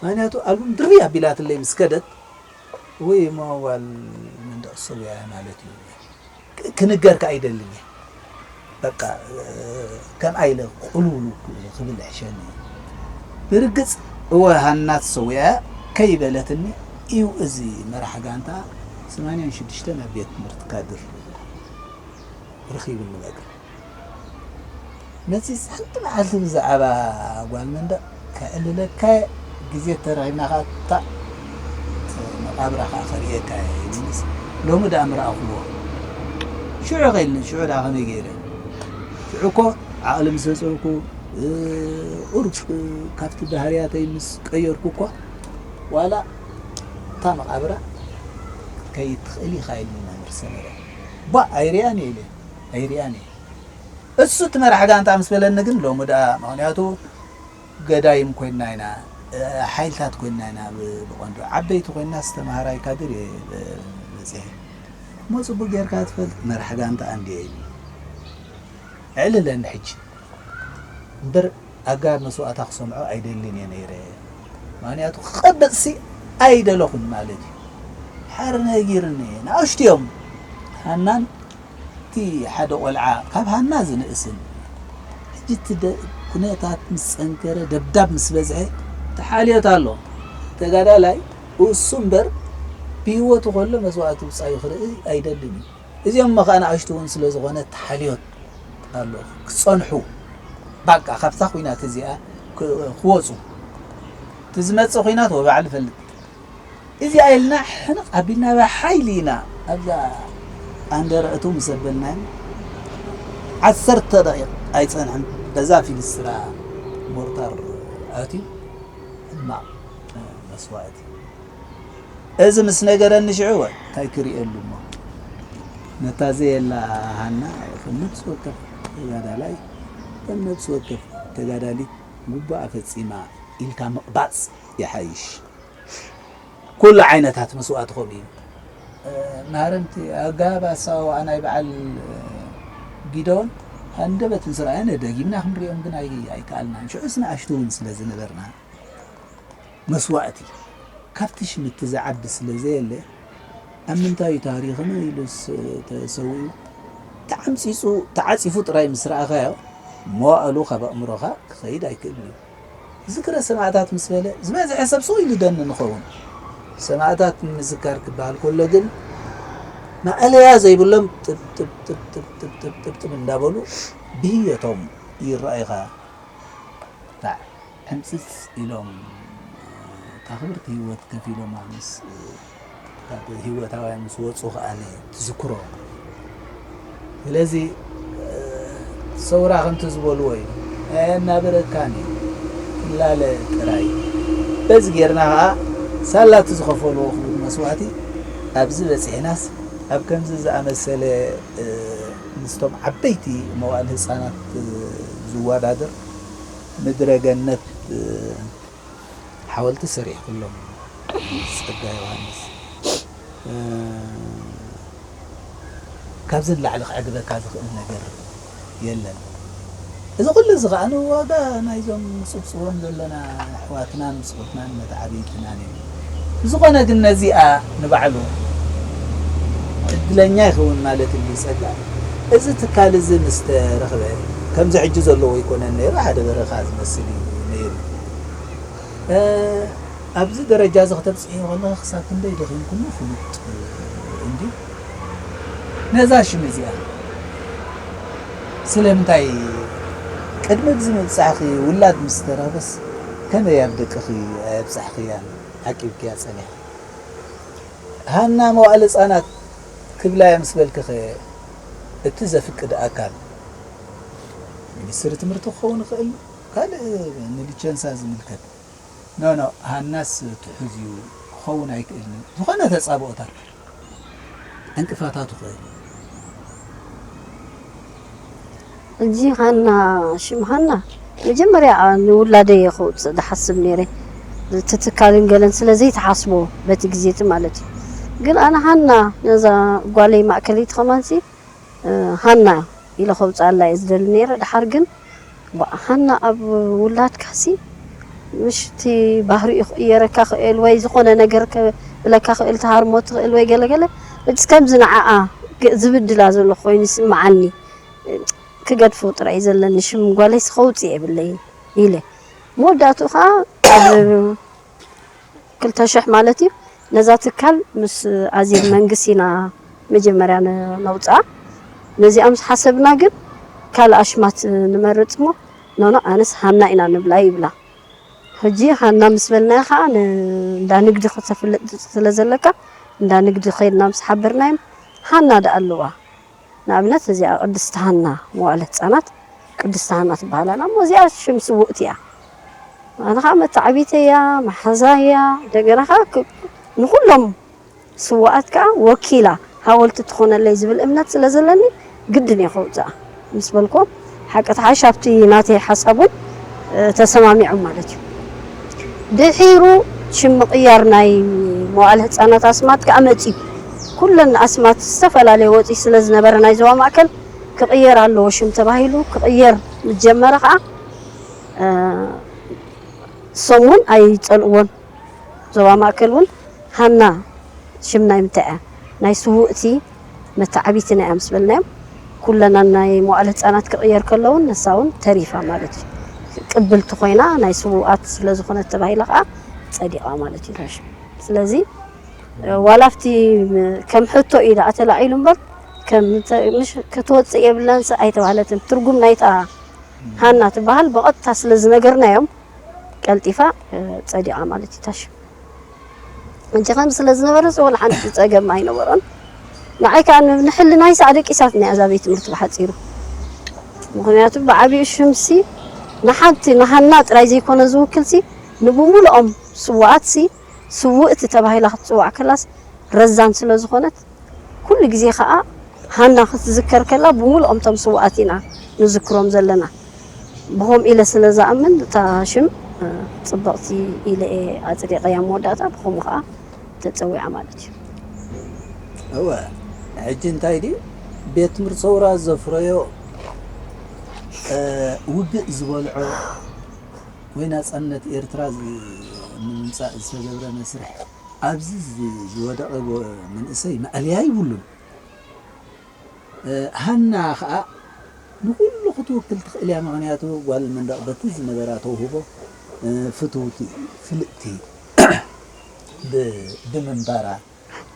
ምኽንያቱ ኣልቡም ድርብይ ኣቢላትለይ ምስ ከደት፣ ወይ እሞ ጓል መንደቕ ሰውያ እያ ማለት እዩ። ክ-፣ ክንገር ከኣ ኣይደልን እየ። በቃ፣ እ፣ ከምኣ ኢለ ቁልውሉ ክብል ይሕሸኒ። ብርግጽ እወ ሃና ተሰዊኣ እያ ከይበለትኒ፣ እዩ። እዚ መራሕ ጋንታ ሰማንያን ሽዱሽተን ኣብ ቤት ትምህርቲ ካድር ረኺቡ ንበል። ነዚ ሓንቲ መዓልቲ ብዛዕባ ጓል መንደቕ ከዕልለካ ግዜ ተረኺብና ኸዓ እታ መቓብራ ኸዓ ከርእየካ እየ ኢሉንስ፣ ሎሚ ደኣ ምረኣኹዎ። ሽዑ ኸ ኢልኒ፣ ሽዑ ደኣ ከመይ ገይረ? ሽዑ እኮ ዓቕሊ ምስ ኣጽረኩ፣ እ፣ ቁሩብ ካብቲ ባህርያተይ ምስ ቀየርኩ እኳ፣ ዋላ እታ መቓብራ ከይትኽእል ኢኻ ኢሉኒ መምህር ሰመረ። ቧእ፣ ኣይርእያን እየ ኢለ፣ ኣይርእያን እየ። እሱ እቲ መራሕ ጋንታ ምስ በለኒ ግን ሎሚ ደኣ፣ ምኽንያቱ ገዳይም ኮይንና ኢና፣ እ፣ ሓይልታት ኮይንና ኢና ብ-፣ ብቐንዱ። ዓበይቲ ኮይንናስ ተምሃራይ ካድር እየ፣ እ፣ በጺሐ። እሞ ጽቡቕ ጌርካ ትፈልጥ መራሕ ጋንታ ኣንድየ ኢሉ። ኣዕልለኒ ሕጂ። እምበር ኣገባብ መስዋእታ ክሰምዖ ኣይደልን እየ ነይረ። ምኽንያቱ ክቐብጽሲ ኣይደለኹን ማለት እዩ። ሓር ነጊርኒ እየ። ንኣሽቱ እዮም። ሃናን እቲ ሓደ ቆልዓ ካብ ሃና ዝንእስን። ሕጂ እቲ ደ-፣ ኩነታት ምስ ጸንከረ፣ ደብዳብ ምስ በዝሐ፣ ተሓልዮት ኣሎ። ተጋዳላይ እሱ እምበር ብህይወቱ ከሎ መስዋእቲ ብጻዩ ክርኢ ኣይደልን እዩ። እዚኦም እሞ ከኣ ንኣሽቱ እውን ስለ ዝኾነ ተሓልዮት ኣሎ። ክጸንሑ፣ ባቃ ካብታ ኲናት እዚኣ ክ-፣ ክወጹ። እቲ ዝመጽእ ኲናት ወባዕሉ ይፈልጥ። እዚኣ ኢልና ሕንቕ ኣቢልና ብሓይሊ ኢና ኣብዛ ኣንደረእቱ ምስ ኣበልናዮም፣ ዓሰርተ ደቂቕ ኣይጸንሐን በዛ ፊልስትራ ሞርታር ኣትዩ። ሕማቕ መስዋእቲ። እዚ ምስ ነገረኒ ሽዑ፣ ወ፣ እንታይ ክርእየሉ እሞ። ነታ ዘየላ ሃና ከም ነብሲ ወከፍ ተጋዳላይ፣ ከም ነብሲ ወከፍ ተጋዳሊት ግቡኣ ፈጺማ ኢልካ ምቕባጽ ይሓይሽ። ኩሉ ዓይነታት መስዋእቲ ከምኡ እዩ። እ፣ መሃረምቲ ኣገባብ ኣሰዋውኣ ናይ በዓል፣ እ፣ ጊደዎን ሃንደበት ምስ ረኣየን ደጊምና ክንሪኦም ግን ኣይ-፣ ኣይከኣልናን። ሽዑስ ንኣሽቱ እውን ስለ ዝነበርና፣ መስዋእቲ ካብቲ ሽምቲ ዝዓቢ ስለ ዘየለ፣ ኣብ ምንታይ እዩ ታሪኽና ኢሉስ ተሰዊኡ? ተዓምጺጹ፣ ተዓጺፉ ጥራይ ምስ ረኣኻዮ፣ መዋእሉ ካብ ኣእምሮኻ ክኸይድ ኣይክእልን እዩ። ዝክረ ሰማእታት ምስ በለ፣ ዝበዝሐ ሰብ ስቕ ኢሉ ደኒ ንኸውን። ሰማእታት ንምዝካር ክበሃል ከሎ ግን፣ ማእለያ ዘይብሎም ጥብ፣ ጥብ፣ ጥብ እንዳበሉ ብህየቶም ይረኣዩኻ። ታዕ ሕምፅፅ ኢሎም፣ እታ ክብርቲ ህይወት ከፊሎም ምስ፣ ካብ ህይወታውያን ምስ ወፁ ከኣነ ትዝክሮ። ስለዚ፣ ሰውራ ከምቲ ዝበልዎ እዩ፣ ኣየናብረካን እዩ፣ ፍላለ ጥራይ። በዚ ጌርና ኸዓ ሳላ እቲ ዝኸፈልዎ ክቡር መስዋእቲ ኣብዚ በፂሕናስ፣ ኣብ ከምዚ ዝኣመሰለ፣ ምስቶም ዓበይቲ መዋእል ህፃናት ዝወዳደር ምድረ ገነት ሓወልቲ ሰሪሕኩሎም። ጸጋ ዮሃንስ፣ እ፣ ካብዚ ንላዕሊ ክዕግበካ ዝኽእል ነገር የለን። እዚ ኩሉ እዚ ከኣ ንዋጋ ናይዞም ንጽብጽቦም ዘለና ኣሕዋትናን ብጾትናን መተዓብይትናን እዩ። ብዝኾነ ግን ነዚኣ ንባዕሉ ዕድለኛ ይኸውን ማለት እዩ ጸጋ። እዚ ትካል እዚ ምስ ተረኽበ ከምዚ ሕጂ ዘለዎ ኣይኮነን ነይሩ፣ ሓደ በረኻ ዝመስል እዩ ነይሩ። እ፣ ኣብዚ ደረጃ እዚ ከተብጽሕዮ ከለኺ ክሳብ ክንደይ ደኺምኩሞ ፍሉጥ እንድዩ። ነዛ ሽም እዚኣ ስለምንታይ ቅድሚ እዚ ምብጻሕኺ ውላድ ምስ ተረኽበስ ከመይ ኣብ ደቅኺ ኣየብጻሕኽያን ዓቂብክያ ጸኒሕኺ? ሃና መዋእለ ህጻናት ክብላ'የ ምስ በልክኸ እቲ ዘፍቅድ ኣካል ሚኒስትሪ ትምህርቲ ክኸውን ይኽእል፣ ካልእ ንሊቸንሳ ዝምልከት። ኖ፣ ኖ፣ ሃናስ ትሑዝ እዩ፣ ክኸውን ኣይክእልን እዩ። ዝኾነ ተጻብኦታት፣ ዕንቅፋታት ይኽእል። ሕጂ ሃና፣ ሽም ሃና መጀመርያ ንውላደይ እየ ከውፅእ ዝሓስብ ነይረ። እቲ ትካልን ገለን ስለ ዘይተሓስቦ በቲ ግዜ እቲ ማለት እዩ። ግን ኣነ ሃና ነዛ ጓለይ ማእከለይቲ ከማንሲ፣ እ፣ ሃና ኢለ ከውፅኣላ እየ ዝደሊ ነይረ። ድሓር ግን ባ-፣ ሃና ኣብ ውላድካሲ ምሽ እቲ ባህሪኡ ክቕየረካ ክእል ወይ ዝኾነ ነገር ከብለካ ክእል፣ ትሃርሞ ትኽእል ወይ ገለገለ። ሕጅስ ከምዚ ንዓኣ ግ-፣ ዝብድላ ዘሎ ኮይኑ ይስምዓኒ። ክገድፎ ጥራይ እዩ ዘለኒ፣ ሽም ጓለይስ ከውፅእ የብለይን ኢለ። መወዳእትኡ ከዓ ኣብ ክልተ ሽሕ ማለት እዩ፣ ነዛ ትካል ምስ ኣዜብ መንግስ ኢና መጀመርያ ነ-፣ ነውፅኣ። ነዚኣ ምስ ሓሰብና ግን ካልእ ኣሽማት ንመርፅ እሞ፣ ኖኖ፣ ኣነስ ሃና ኢና ንብላ ይብላ። ሕጂ ሃና ምስ በልናያ ከዓ ን-፣ እንዳ ንግዲ ክተፍልጥ ስለ ዘለካ፣ እንዳ ንግዲ ከይድና ምስ ሓበርናዮም፣ ሃና ደኣ ኣለዋ። ንኣብነት እዚኣ ቅድስቲ ሃና መዋእለ ህፃናት ቅድስቲ ሃና ትበሃል ኣላ። እሞ እዚኣ ሽም ስውእቲ እያ። ኣነ ከዓ መተዓቢተይ እያ፣ መሓዛይ እያ። እንደገና ከዓ ክ-፣ ንኩሎም ስውኣት ከዓ ወኪላ ሓወልቲ ትኾነለይ ዝብል እምነት ስለ ዘለኒ ግድን እየ ከውፅኣ ምስ በልኮ፣ ሓቂ ተሓሽ ኣብቲ ናተይ ሓሳብ እውን፣ እ፣ ተሰማሚዖም ማለት እዩ። ድሒሩ ሽም ምቕያር ናይ መዋእለ ህፃናት ኣስማት ከዓ መፅዩ። ኩለን ኣስማት ዝተፈላለየ ወፂ ስለ ዝነበረ ናይ ዞባ ማእከል ክቕየር ኣለዎ ሽም ተባሂሉ ክቕየር ምስ ጀመረ ከዓ፣ እ፣ እሶም እውን ኣይፀልእዎን። ዞባ ማእከል እውን ሃና ሽም ናይ ምንታይ እያ? ናይ ስውእቲ መተዓቢትና እያ ምስ በልናዮም፣ ኩለና ናይ መዋእለ ህፃናት ክቕየር ከለውን ንሳ እውን ተሪፋ ማለት እዩ። ቅብልቲ ኮይና ናይ ስውኣት ስለ ዝኾነት ተባሂላ ከዓ ጸዲቓ ማለት እዩ እታ ሽም። ስለዚ ዋላ ኣብቲ ከም ሕቶ እዩ ደኣ ተላዒሉ እምበር ከም ተ-፣ ምሽ-፣ ክትወፅእ የብላን ስ-፣ ኣይተባህለትን። ትርጉም ናይታ ሃና ትበሃል ብቐጥታ ስለ ዝነገርናዮም ቀልጢፋ፣ እ፣ ጸዲቓ ማለት እዩ እታ ሽም። ሕጂ ከም ስለ ዝነበረ ስ-፣ ወላ ሓንቲ ጸገም ኣይነበሮን። ንዓይ ከኣ ን-፣ ንሕልናይ ስ-፣ ኣደቂሳትና እያ እዛ ቤት ትምህርቲ ብሓጺሩ። ምኽንያቱ ብዓቢኡ ሽምሲ ንሓንቲ ንሃና ጥራይ ዘይኮነ ዝውክልሲ ንብሙሉኦም ስውኣትሲ ስውእቲ ተባሂላ ክትጽዋዕ ከላስ ረዛን ስለ ዝኾነት ኩሉ ግዜ ከኣ ሃና ክትዝከር ከላ ብምሉኦም እቶም ስውኣት ኢና ንዝክሮም ዘለና። ብኸምኡ ኢለ ስለ ዝኣምን እታ ሽም፣ እ፣ ጽብቕቲ ኢለ እየ ኣጽዲቐያ መወዳእታ፣ ብኸምኡ ከኣ ተጸዊዓ ማለት እዩ። እወ፣ ሕጂ እንታይ ድዩ ቤት ትምህርቲ ሰውራ ዘፍረዮ፣ እ፣ ውግእ ዝበልዖ ወይ ናጻነት ኤርትራ ዝ-፣ ንምምጻእ ዝተገብረ መስርሕ ኣብዚ ዝ-፣ ዝወደቐ ጎ-፣ መንእሰይ መእለያ ይብሉን። እ፣ ሃና ኸኣ ንኹሉ ክትውክል ትኽእል እያ። ምኽንያቱ ጓል መንደቕ በቲ ዝነበራ ተውህቦ፣ እ፣ ፍትውቲ፣ ፍልጥቲ ብ-፣ ብምንባራ፣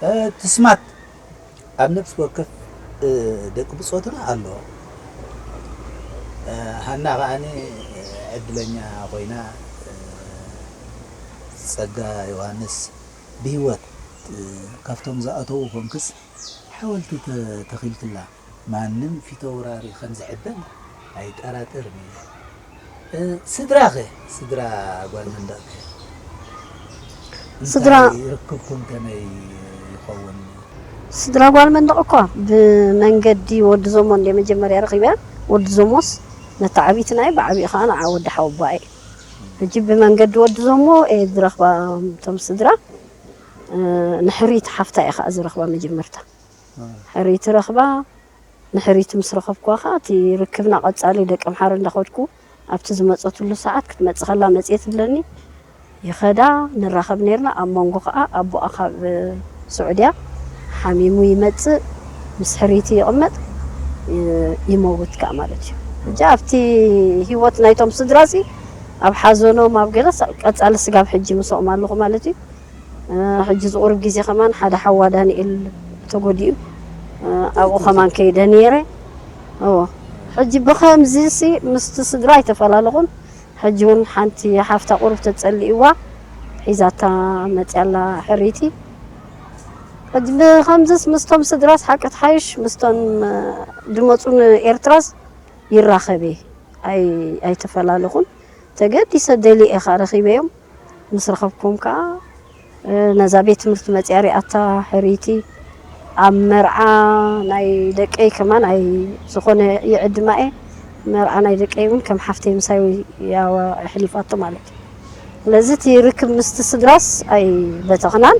እ፣ ትስማት ኣብ ነፍሲ ወከፍ፣ እ፣ ደቂ ብጾትና ኣሎ። እ፣ ሃና ኸኣኒ ዕድለኛ ኮይና፣ እ፣ ጸጋ ዮሃንስ ብህይወት፣ እ፣ ካብቶም ዝኣተዉ ኮንክስ ሓወልቲ ተ-፣ ተኺልክላ። ማንም ፊተውራሪ ከም ዝሕበን ኣይጠራጠርን እየ። እ፣ ስድራኸ? ስድራ ጓል መንደቕከ? ስድራ እንታይ ርክብኩም ከመይ ይኸውን? ስድራ ጓል መንደቕ እኳ ብመንገዲ ወዲ ዞሞ እንደ መጀመርያ ረኺበያ። ወዲ ዞሞስ መተዓቢትና እዩ፣ ብዓቢኡ ኸዓ ንዓ ወዲ ሓወቦኣ እዩ። ሕጂ ብመንገዲ ወዲ ዞሞ እየ ዝረኽባ እቶም ስድራ። እ፣ ንሕሪት ሓፍታ እየ ኸዓ ዝረኽባ መጀመርታ። እ። ሕሪት ረኽባ፣ ንሕሪት ምስ ረኸብኩዋ ኸዓ እቲ ርክብና ቀጻሊ ደቂ ኣምሓረ እንዳኸድኩ ኣብቲ ዝመጸትሉ ሰዓት ክትመጽእ ከላ መጽየ ትብለኒ። ይኸዳ፣ ንራኸብ ኔርና። ኣብ መንጎ ኸዓ ኣቦኣ ካብ ስዑድያ ሓሚሙ ይመጽእ፣ ምስ ሕሪቲ ይቕመጥ፣ ይ-፣ ይመውት ከኣ ማለት እዩ። ሕጂ ኣብቲ ህይወት ናይቶም ስድራሲ ኣብ ሓዘኖም ኣብ ገለ ሳ-፣ ቀጻሊ ስጋብ ሕጂ ምስኦም ኣለኹ ማለት እዩ። እ፣ ሕጂ ዝቑርብ ግዜ ከማን ሓደ ሓዋ ዳንኤል ተጎዲኡ፣ እ፣ ኣብኡ ከማን ከይደ ነይረ። እዎ። ሕጂ ብኸምዚሲ ምስቲ ስድራ ኣይተፈላለኹን። ሕጂ እውን ሓንቲ ሓፍታ ቁሩብ ተጸሊእዋ ሒዛታ መጽያ ኣላ ሕሪቲ። ሕጂ ብኸምዚስ ምስቶም ስድራስ ሓቂ ትሓይሽ፣ ምስቶም፣ እ፣ ድመጹ ንኤርትራስ ይራኸብ እየ። ኣይ-፣ ኣይተፈላለኹን። ተገዲሰ ደልየ እየ ኸኣ ረኺበዮም። ምስ ረኸብኩም ከኣ፣ እ፣ ነዛ ቤት ትምህርቲ መጽያ ሪኣታ ሕሪቲ ኣብ መርዓ ናይ ደቀይ ከማን ኣይ ዝኾነ ይዕድማ እየ። መርዓ ናይ ደቀይ እውን ከም ሓፍተይ ምሳይ እያ ኣሕሊፋቶ ማለት እዩ። ስለዚ እቲ ርክብ ምስቲ ስድራስ ኣይበተኽናን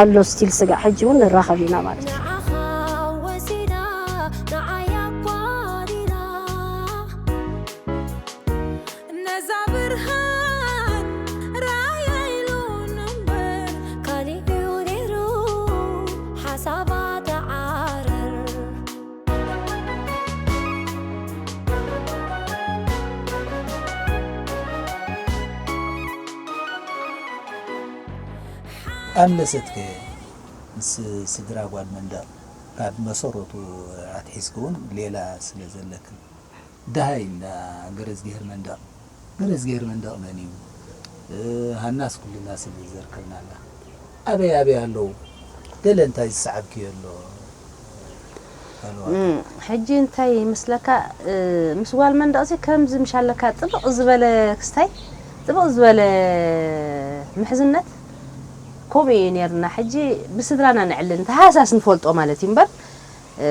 ኣሎ ስቲል ስጋዕ ሕጂ እውን ንራኸብ ኢና ማለት እዩ። ንዓኻ ወሲዳ ንዓይ ኣጓዲላ ነዛ ብርሃን ራእያ ኢሉን እምበር ካሊእ እዩ ነይሩ ሓሳባ ተዓረር። ኣምለሰትከ ምስ ስድራ ጓል መንደቕ ካብ መሰረቱ ኣትሒዝኪ እውን ሌላ ስለ ዘለክን፣ ደሃይ እንዳ ገረዝግሄር መንደቕ፣ ገረዝግሄር መንደቕ መን እዩ? እ፣ ሃናስ ኩልና ስለ ዘርከብና ኣላ። ኣበይ ኣበይ ኣለዉ? ገለ እንታይ ዝሰዓብክዮ ኣሎ? ኣለዋ። እም፣ ሕጂ እንታይ ይመስለካ፣ እ፣ ምስ ጓል መንደቕሲ ከምዚ ምሻለካ ጥብቕ ዝበለ ክስታይ፣ ጥብቕ ዝበለ ምሕዝነት ከምኡ እዩ ነይርና። ሕጂ ብስድራና ነዕልል፣ እንተ ሃሳስ ንፈልጦ ማለት እዩ እምበር፣ እ፣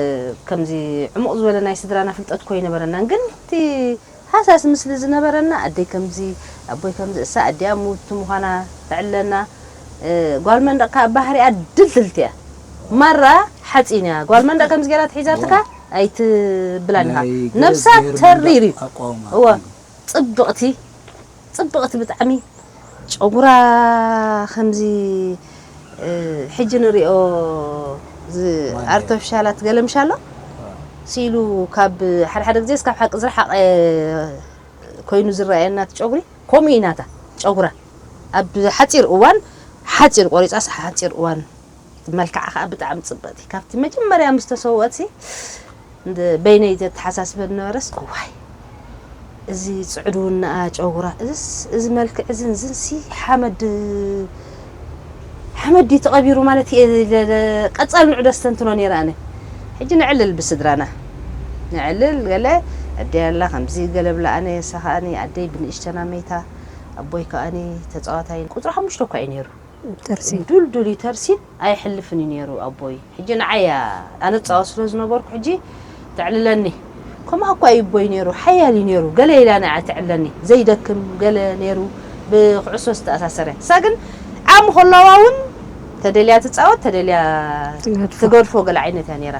ከምዚ ዕሙቕ ዝበለ ናይ ስድራና ፍልጠት እኮ ኣይነበረናን። ግን እቲ ሃሳስ ምስሊ ዝነበረና፣ ኣደይ ከምዚ፣ ኣቦይ ከምዚ፣ እሳ ኣዲኣ ምውቲ ምዃና ተዕለና። እ፣ ጓል መንደቕ ከኣ ባህሪኣ ድልድልቲ እያ። ማራ ሓጺን እያ። ጓል መንደቕ ከምዚ ገይራ ትሒዛትካ ኣይትብላን ኢኻ። ናይ ነብሳ ገረዝግሄር ተሪር እዩ። መንደቕ ኣቋውማ እወ፣ እዩ። ጽብቕቲ፣ ጽብቕቲ ብጣዕሚ። ጨጉራ ከምዚ፣ እ፣ ሕጂ ንሪኦ፣ እዚ ማንዴ። ኣርተፊሻላት ገለ ምሽ ኣሎ። አ። ሲሉ ካብ ሓደ ሓደ ግዜ እስካብ ሓቂ ዝረሓቐ ኮይኑ ዝረኣየና እቲ ጨጉሪ፣ ከምኡ እዩ ናታ ጨጉራ። ኣብ ሓጺር እዋን፣ ሓጺር ቆሪጻስ ሓጺር እዋን፣ መልክዓ ከኣ ብጣዕሚ ጽብቕቲ። ካብቲ መጀመርያ ምስ ተሰወአትሲ፣ እንደ-፣ በይነይ ዘተሓሳስበኒ ነበረስ፣ እዋይ፣ እዚ ጽዕድውናኣ ጨጉራ፣ እዝስ፣ እዚ መልክዕ እዝን ዝንሲ ሓመድ፣ ሓመድ ድዩ ተቐቢሩ ማለት እየ፣ ለ-፣ ለ-፣ ቀጻል ንዑ ደስተንትኖ ነይረ ኣነ። ሕጂ ነዕልል ብስድራና። ነዕልል ገለ፣ ኣደይ ኣላ ከምዚ ገለ ብላ ኣነ፣ እሳ ከኣኒ ኣደይ ብንእሽተና መይታ፣ ኣቦይ ከኣኒ ተጻዋታይ፣ ቁጽሪ ሓሙሽተ እኳ እዩ ነይሩ። ተርሲን። ዱልዱል እዩ ተርሲን፣ ኣይሕልፍን እዩ ነይሩ ኣቦይ። ሕጂ ንዓይ እያ፣ ኣነ ጻወት ስለ ዝነበርኩ ሕጂ ተዕልለኒ። ከምኣ እኳ እዩ ኣቦይ ነይሩ፣ ሓያል እዩ ነይሩ። ገለ ኢላ ንዓ ተዕለኒ፣ ዘይደክም ገለ ነይሩ፣ ብኩዕሶ ዝተኣሳሰረ። እሳ ግን ዓቕሚ ከለዋ እውን ተደልያ ትጻወት፣ ተደልያ ትገድፎ። ትገድፎ ገለ ዓይነት እያ ነይራ።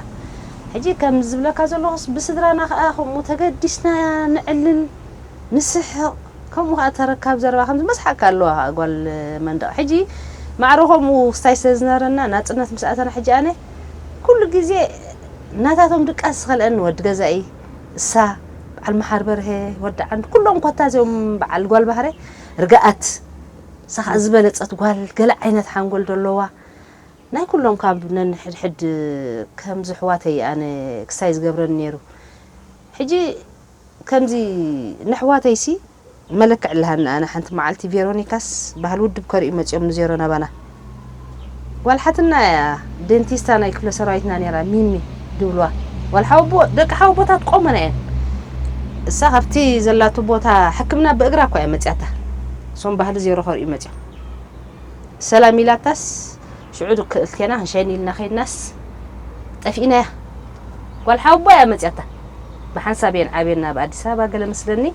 ሕጂ ከም ዝብለካ ዘለኹስ ብስድራና ከኣ ከምኡ ተገዲስና ነዕልል፣ ንስሕቕ፣ ከምኡ ከኣ ተረካብ ዘረባ ከምዚ መስሓቅካ ኣለዋ ከኣ ጓል መንደቕ። ሕጂ ማዕረ ከምኡ ክስታይ ስለ ዝነበረና ናጽነት ምስ ኣተና ሕጂ ኣነ ኩሉ ግዜ ናታቶም ድቃስ ዝኸልአኒ ወዲ ገዛኢ፣ እሳ፣ በዓል መሓር በርሀ፣ ወዲ ዓንዱ፣ ኩሎም ኮታ እዚኦም በዓል ጓል ባህረ ርግኣት፣ እሳ ከኣ ዝበለጸት ጓል፣ ገለ ዓይነት ሓንጎል ደለዋ፣ ናይ ኩሎም ካብ ነንሕድሕድ ከምዚ ኣሕዋተይ ኣነ ክስታይ ዝገብረኒ ነይሩ። ሕጂ ከምዚ ነሕዋተይሲ መለክዕ ኣለሃኒ ኣነ። ሓንቲ መዓልቲ ቬሮኒካስ ባህሊ ውድብ ከርእዩ መጺኦም ንዜሮ ናባና። ጓል ሓትና እያ፣ ዴንቲስታ ናይ ክፍለ ሰራዊትና ነይራ፣ ሚሚ ድብልዋ። ጓል ሓወቦ-፣ ደቂ ሓወቦታት ቆመና እየን። እሳ ካብቲ ዘላቶ ቦታ ሕክምና ብእግራ እኳ እያ መጺኣታ። እሶም ባህሊ ዜሮ ከርእዩ መጺኦም። ሰላም ኢላታስ፣ ሽዑ ክልቴና ክንሸይን ኢልና ከይድናስ፣ ጠፊእናያ። ጓል ሓወቦ እያ መጺኣታ። ብሓንሳብ እየን ዓብየና ኣብ ኣዲስ ኣበባ ገለ መስለኒ።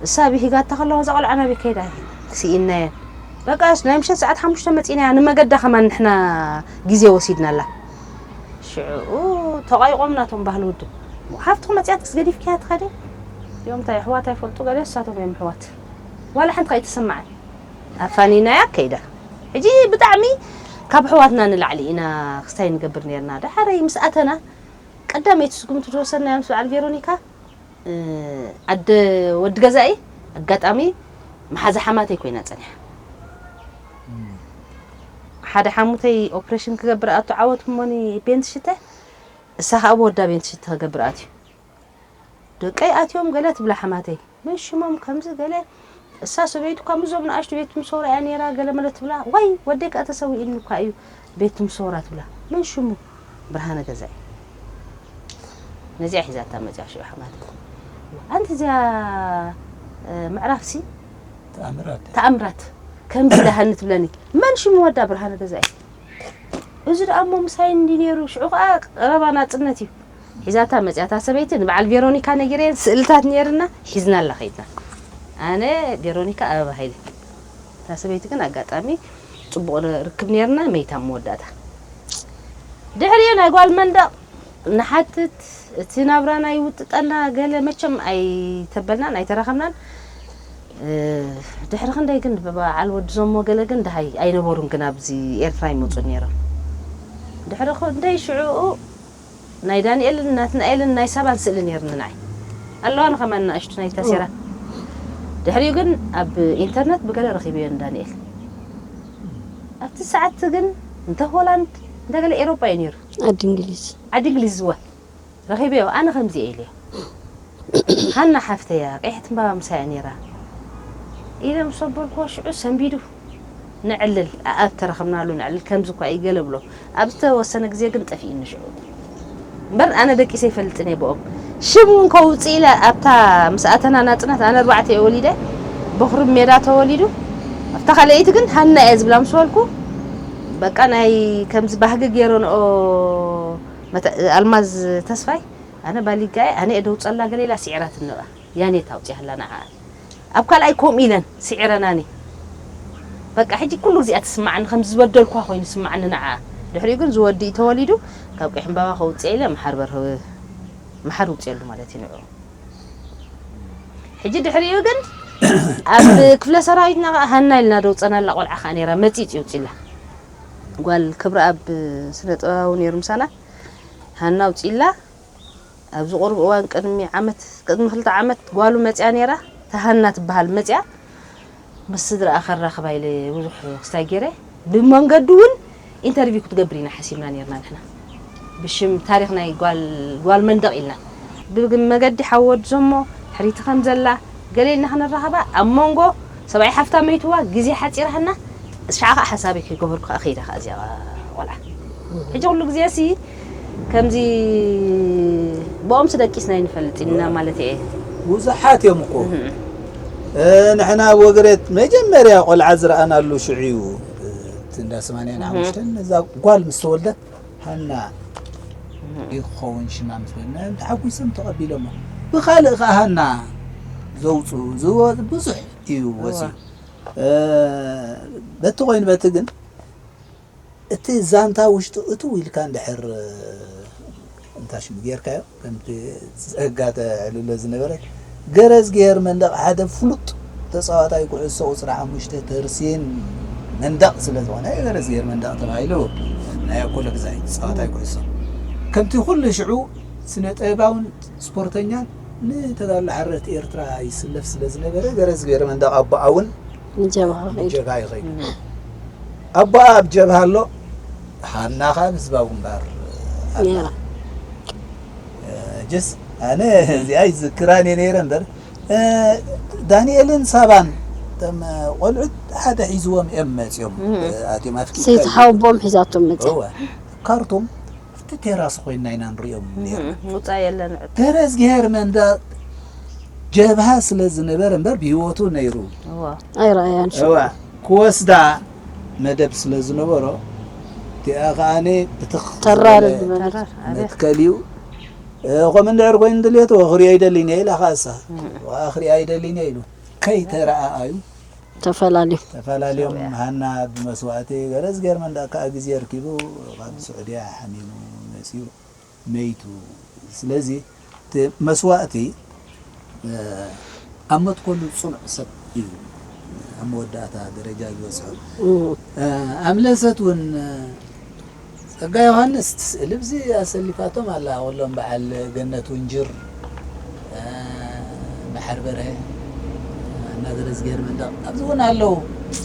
እሳ ብሂጋታ ከለዋ እዛ ቆልዓ ናበይ ከይዳ? ስኢንናየን። በቃ ናይ ምሸት ሰዓት ሓሙሽተ መጺእናያ፣ ንመገዳ ከማን ንሕና ግዜ ወሲድናላ። ሽዑ ተቋይቖም ናቶም ባህሊ ውድብ። ሓፍትኹም መጺኣትክስ ገዲፍክያ ትኸዲ? እዚኦም እንታይ ኣሕዋት ኣይፈልጡ ገለ፣ እሳቶም እዮም ኣሕዋት። ዋላ ሓንቲ ከይተሰማዓን። ኣፋኒናያ ከይዳ። ሕጂ ብጣዕሚ ካብ ኣሕዋትና ንላዕሊ ኢና ክስታይ ንገብር ነርና። ደሓረይ ምስ ኣተና ቀዳመይቲ ስጉምቲ ዝወሰድናዮ ምስ በዓል ቬሮኒካ፣ እ፣ ኣደ ወዲ ገዛኢ ኣጋጣሚ መሓዛ ሓማተይ ኮይና ጸኒሓ። እም። ሓደ ሓሙተይ ኦፕሬሽን ክገብር ኣቱ ዓወት እሞኒ ቤንት ሽተ፣ እሳ ከኣ ብወዳ ቤንት ሽተ ክገብር ኣትዩ። ደቀይ ኣትዮም ገለ ትብላ ሓማተይ። መን ሽሞም ከምዚ ገለ፣ እሳ ሰበይቱ እኳ ምስዞም ንኣሽቱ ቤት ትምሰውራ እያ ነይራ፣ ገለ መለ ትብላ። ዋይ፣ ወደይ ከኣ ተሰዊእኒ እኳ እዩ ቤት ትምሰውራ ትብላ። መን ሽሙ? ብርሃነ ገዛኢ። ነዚኣ ሒዛታ መጽያ ሽዑ ሓማተይ። ኣንቲ እዚኣ፣ እ፣ ምዕራፍሲ? ተኣምራት። ተኣምራት። ከምዚ ደሃኒ ትብለኒ። መን ሽሙ ወዳ ብርሃነ ገዛኢ? እዚ ደኣ እሞ ምሳይ እንዲ ነይሩ፣ ሽዑ ከኣ ቀረባ ናጽነት እዩ። ሒዛታ መጽያ እታ ሰበይቲ፣ ንበዓል ቬሮኒካ ነጊረየን፣ ስእልታት ነይርና፣ ሒዝናላ ኸይድና። ኣነ፣ ቬሮኒካ፣ ኣበባ ሃይለ። እታ ሰበይቲ ግን ኣጋጣሚ ጽቡቕ ርክብ ነይርና፣ መይታ መወዳእታ። ድሕሪኡ ናይ ጓል መንደቕ ንሓትት፣ እቲ ናብራና ይውጥጠና፣ ገለ መቸም ኣይተበልናን፣ ኣይተራኸብናን። እ፣ ድሕሪ ክንደይ ግን በዓል ወዲ ዞሞ ገለ ግን ደሃይ ኣይነበሩን፣ ግን ኣብዚ ኤርትራ ይመጹ ነይሮም። ድሕሪ ክንደይ ሽዑኡ ናይ ዳንኤልን ናትናኤልን ናይ ሳባን ስእሊ ነይርኒ ንዓይ። ኣለዋ ንኸማን ንኣሽቱ ናይ ታሴራ። ድሕሪኡ ግን ኣብ ኢንተርነት ብገለ ረኺበዮ ንዳንኤል። ኣብቲ እቲ ሰዓት ግን እንተ ሆላንድ እንተ ገለ ኤሮጳ እዩ ነይሩ። ዓዲ እንግሊዝ ዓዲ እንግሊዝ እወ ረኺበዮ። ኣነ ከምዚ እየ ኢለዮ። ሃና ሓፍተያ ቀይሕቲ ዕምባባ ምሳያ ነይራ ኢለ ምስ ኣበልክዎ ሽዑ ሰንቢዱ። ነዕልል ኣኣብ ተረኸብናሉ ነዕልል ከምዚ እኳ እዩ ገለ ብሎ። ኣብ ዝተወሰነ ግዜ ግን ጠፊእኒ ሽዑ። እምበር ኣነ ደቂሰ ይፈልጥን እየ ብኦም። ሽም እውን ከውፅእ ኢለ ኣብታ ምስ ኣተና ናፅነት ኣነ ኣርባዕተ እየ ወሊደ። በኹሪ ሜዳ ተወሊዱ። ኣብታ ካልኣይቲ ግን ሃና እየ ዝብላ ምስ በልኩ በቃ ናይ ከምዚ ባህጊ ገይረንኦ ኣልማዝ ተስፋይ ኣነ ባሊጋየ ኣነ እየ ደውፀላ ገለ ኢላ ስዒራትኒ በቃ። ያኔት ኣውፂኣላ ንዓኣ። ኣብ ካልኣይ ከምኡ ኢለን ስዒረናኒ። በቃ ሕጂ ኩሉ ግዜ እያ ትስምዓኒ ከም ዝበደልኳ ኮይኑ ይስምዓኒ ንዓኣ። ድሕሪኡ ግን ዝወዲ እዩ ተወሊዱ ካብ ቀይሕ ዕምባባ ከውፅእ ኢለ መሓር በርህ መሓር ውፅየሉ ማለት እዩ ንዕኡ። ሕጂ ድሕሪኡ ግን ኣብ ክፍለ ሰራዊትና ከዓ ሃና ኢልና ደውፀናላ ቆልዓ ከዓ ነይራ መፂፅ ይውፅላ ጓል ክብረኣብ ስነ ጥበባዊ ነይሩ ምሳና ሃና ውፅላ ኣብዚ ቁሩብ እዋን ቅድሚ ዓመት ቅድሚ ክልተ ዓመት ጓሉ መፅያ ነይራ ተሃና ትበሃል መፅያ ምስ ስድራኣ ከራኽባ ኢለ ብዙሕ ክስታይ ገይረ ብመንገዱ እውን ኢንተርቪው ክትገብር ኢና ሓሲብና ነርና ንሕና ብሽም ታሪክ ናይ ጓል መንደቕ ኢልና ብመገዲ ሓወድ ዘሞ ሕሪቲ ከም ዘላ ገለ ኢልና ክነራኸባ ኣብ መንጎ ሰብኣይ ሓፍታ መይትዋ ግዜ ሓፂራሃና እሻዓ ከዓ ሓሳበይ ከይገበርኩ ከዓ ከይደ ከዓ እዚኣ ቆልዓ ሕጂ ኩሉ ግዜ ሲ ከምዚ ብኦም ስደቂስና ይንፈልጥ ኢና ማለት እየ ብዙሓት እዮም እኮ ንሕና ወግሬት መጀመርያ ቆልዓ ዝረኣናሉ ሽዑ እዩ እንዳ ሰማንያን ሓሙሽተን እዛ ጓል ምስ ተወልደት ሃና ይኸውን ሽማ ምስ በልና ተሓጒሶም ተቐቢሎሞ ብኻልእ ከዓ ሃና ዘውፅኡ ዝወ- ብዙሕ እዩ ወፂኡ በቲ ኮይኑ በቲ ግን እቲ ዛንታ ውሽጡ እትው ኢልካ እንድሕር እንታሽሙ ጌርካዮ ከምቲ ፀጋ ተዕልሎ ዝነበረት ገረዝግሄር መንደቕ ሓደ ፍሉጥ ተፃዋታይ ኩዕሶ ቁፅሪ ሓሙሽተ ተርሲን መንደቕ ስለ ዝኾነ ገረዝግሄር መንደቕ ተባሂሉ ናይ ኣኮሎ ግዛይ ተፃዋታይ ኩዕሶ ከምቲ ኩሉ ሽዑ ስነ ጥበባውን ስፖርተኛን ንተጋድሎ ሓርነት ኤርትራ ይስለፍ ስለ ዝነበረ ገረዝግሄር መንደቕ ኣቦኣ እውን ንጀብሃ ከይዱ። ንጀብሃ ይኸይዱ ኣቦኣ ኣብ ጀብሃ ኣሎ ሃና ከዓ ኣብ ህዝባዊ ግንባር ኣላ ነይራ። ጀስ ኣነ እዚኣ ይዝክራን እየ ነይረ እምበር ዳንኤልን ሳባን እቶም ቆልዑት ሓደ ሒዝዎም እዮም መፅዮም ኣትዮም ኣፍኪ ሰይቲ ሓወቦም ሒዛቶም መፅያ እወ ካርቱም ኣብቲ ቴራስ ኮይንና ኢና ንሪኦም ነይርና ምውፃእ የለን ገረዝግሄር መንዳ ጀብሃ ስለ ዝነበረ እምበር ብህይወቱ ነይሩ እዋ ኣይረኣያን ሽዑ እዋ ክወስዳ መደብ ስለ ዝነበሮ እቲኣ ከዓኒ ብትኽ ተራር ዝበለ ዝበለት ተራር ኣቤት መትከል እዩ እ፣ ከምኡ እንድሕር ኮይኑ ድልየቱ ክሪኦ ይደሊን እየ ኢላ ከኣሳ ክሪኣ ይደሊን እየ ኢሉ ከይተረኣኣዩ ተፈላለዩ ተፈላለዮም ሃና ብመስዋእቲ ገረዝግሄር መንዳ ከዓ ግዜ ኣርኪቡ ካብ ስዑድያ ሓሚሙ መፅዩ መይቱ ስለዚ እቲ መስዋእቲ ኣብ መትከሉ ፅኑዕ ሰብ እዩ ኣብ መወዳእታ ደረጃ ዝበፅሑ ኣምለሰት እውን ፀጋ ዮሃንስ እቲ ስእሊ ብዚ ኣሰሊፋቶም ኣላ ኩሎም በዓል ገነት ውንጅር መሓር በርሀ እና ገረዝግሄር መንደቕ ኣብዚ እውን ኣለዉ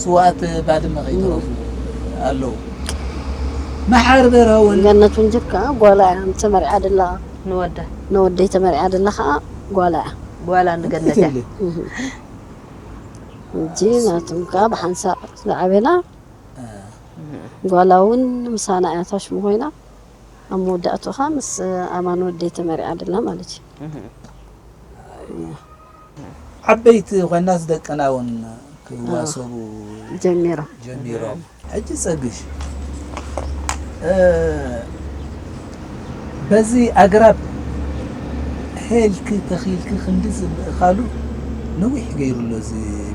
ስዋኣት ባድመ ከይተረፉ ኣለዉ መሓር በርሀ እውን ገነት ውንጅር ከዓ ጓላ እያ ተመርዓ ደላ ንወዳ ንወደይ ተመርዓ ደላ ከዓ ጓላ እያ ጓላ ንገነት እያ ሕጂ ናቶም ከዓ ብሓንሳእ ዝዓበና ጓላ እውን ምሳና እያ ታሽሙ ኮይና ኣብ መወዳእቱ ከዓ ምስ ኣማን ወደይ ተመርዓ ደላ ማለት እዩ ዓበይቲ ኮይናስ ደቅና እውን ክዋሰቡ ጀሚሮም ጀሚሮም ሕጂ ጸግሽ በዚ ኣግራብ ሄልክ ተኺልክ ክንድዚ ምእኻሉ ነዊሕ ገይሩ ኣሎ እዚ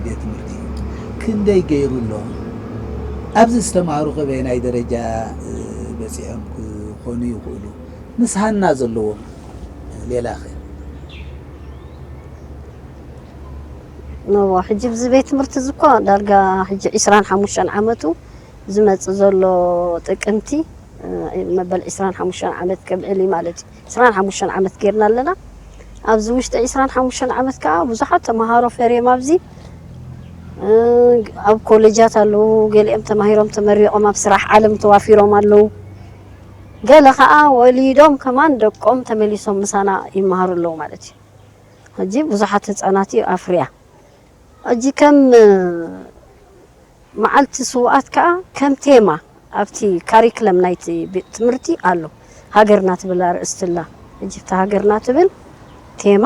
ቤት ትምህርቲ ክንደይ ገይሩ ኣሎ ኣብዚ ዝተማሃሩ ከበየናይ ደረጃ በፂሖም ክኾኑ ይኽእሉ ምስ ሃና ዘለዎም ሌላኸ እዎ ሕጂ ብዚ ቤት ትምህርቲ እዚ እኮ ዳርጋ ሕጂ ዒስራን ሓሙሽተን ዓመቱ ዝመፅእ ዘሎ ጥቅምቲ መበል ዒስራን ሓሙሽተን ዓመት ከብዕል እዩ ማለት እዩ ዒስራን ሓሙሽተን ዓመት ጌርና ኣለና ኣብዚ ውሽጢ ዒስራን ሓሙሽተን ዓመት ከዓ ብዙሓት ተምሃሮ ፈርዮም ኣብዚ ኣብ ኮሌጃት ኣለዉ፣ ገሊኦም ተማሂሮም ተመሪቖም ኣብ ስራሕ ዓለም ተዋፊሮም ኣለዉ። ገለ ኸኣ ወሊዶም ከማን ደቆም ተመሊሶም ምሳና ይመሃሩ ኣለዉ ማለት እዩ። ሕጂ ብዙሓት ህጻናት እዩ ኣፍርያ። ሕጂ ከም መዓልቲ ስውኣት ከኣ ከም ቴማ ኣብቲ ካሪክለም ናይቲ ቤት ትምህርቲ ኣሎ። ሃገርና ትብል ኣርእስቲ ኣላ። ሕጂ እታ ሃገርና ትብል ቴማ፣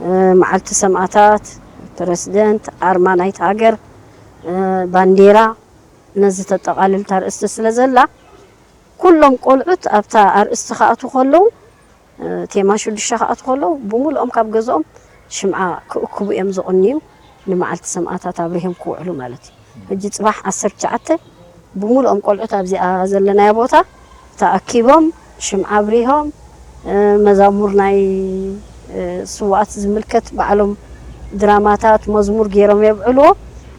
እ፣ መዓልቲ ሰማእታት፣ ፕረሲደንት፣ ኣርማ ናይቲ ሃገር፣ እ፣ ባንዴራ፣ ነዚ ተጠቓልል እታ ኣርእስቲ ስለ ዘላ፣ ኩሎም ቆልዑት ኣብታ ኣርእስቲ ክኣትዉ ከለዉ፣ እ፣ ቴማ ሽዱሽተ ክኣትዉ ከለዉ፣ ብምሉኦም ካብ ገዝኦም ሽምዓ ክእክቡ እዮም ዝቕንዩ፣ ንመዓልቲ ሰማእታት ኣብሪሆም ክውዕሉ ማለት እዩ። ሕጂ ጽባሕ ዓሰርተ ትሽዓተ ብምሉኦም ቆልዑት ኣብዚኣ ዘለናዮ ቦታ ተኣኪቦም፣ ሽምዓ ኣብሪሆም፣ እ፣ መዛሙር ናይ፣ እ፣ ስውኣት ዝምልከት ባዕሎም ድራማታት፣ መዝሙር ገይሮም የብዕልዎ።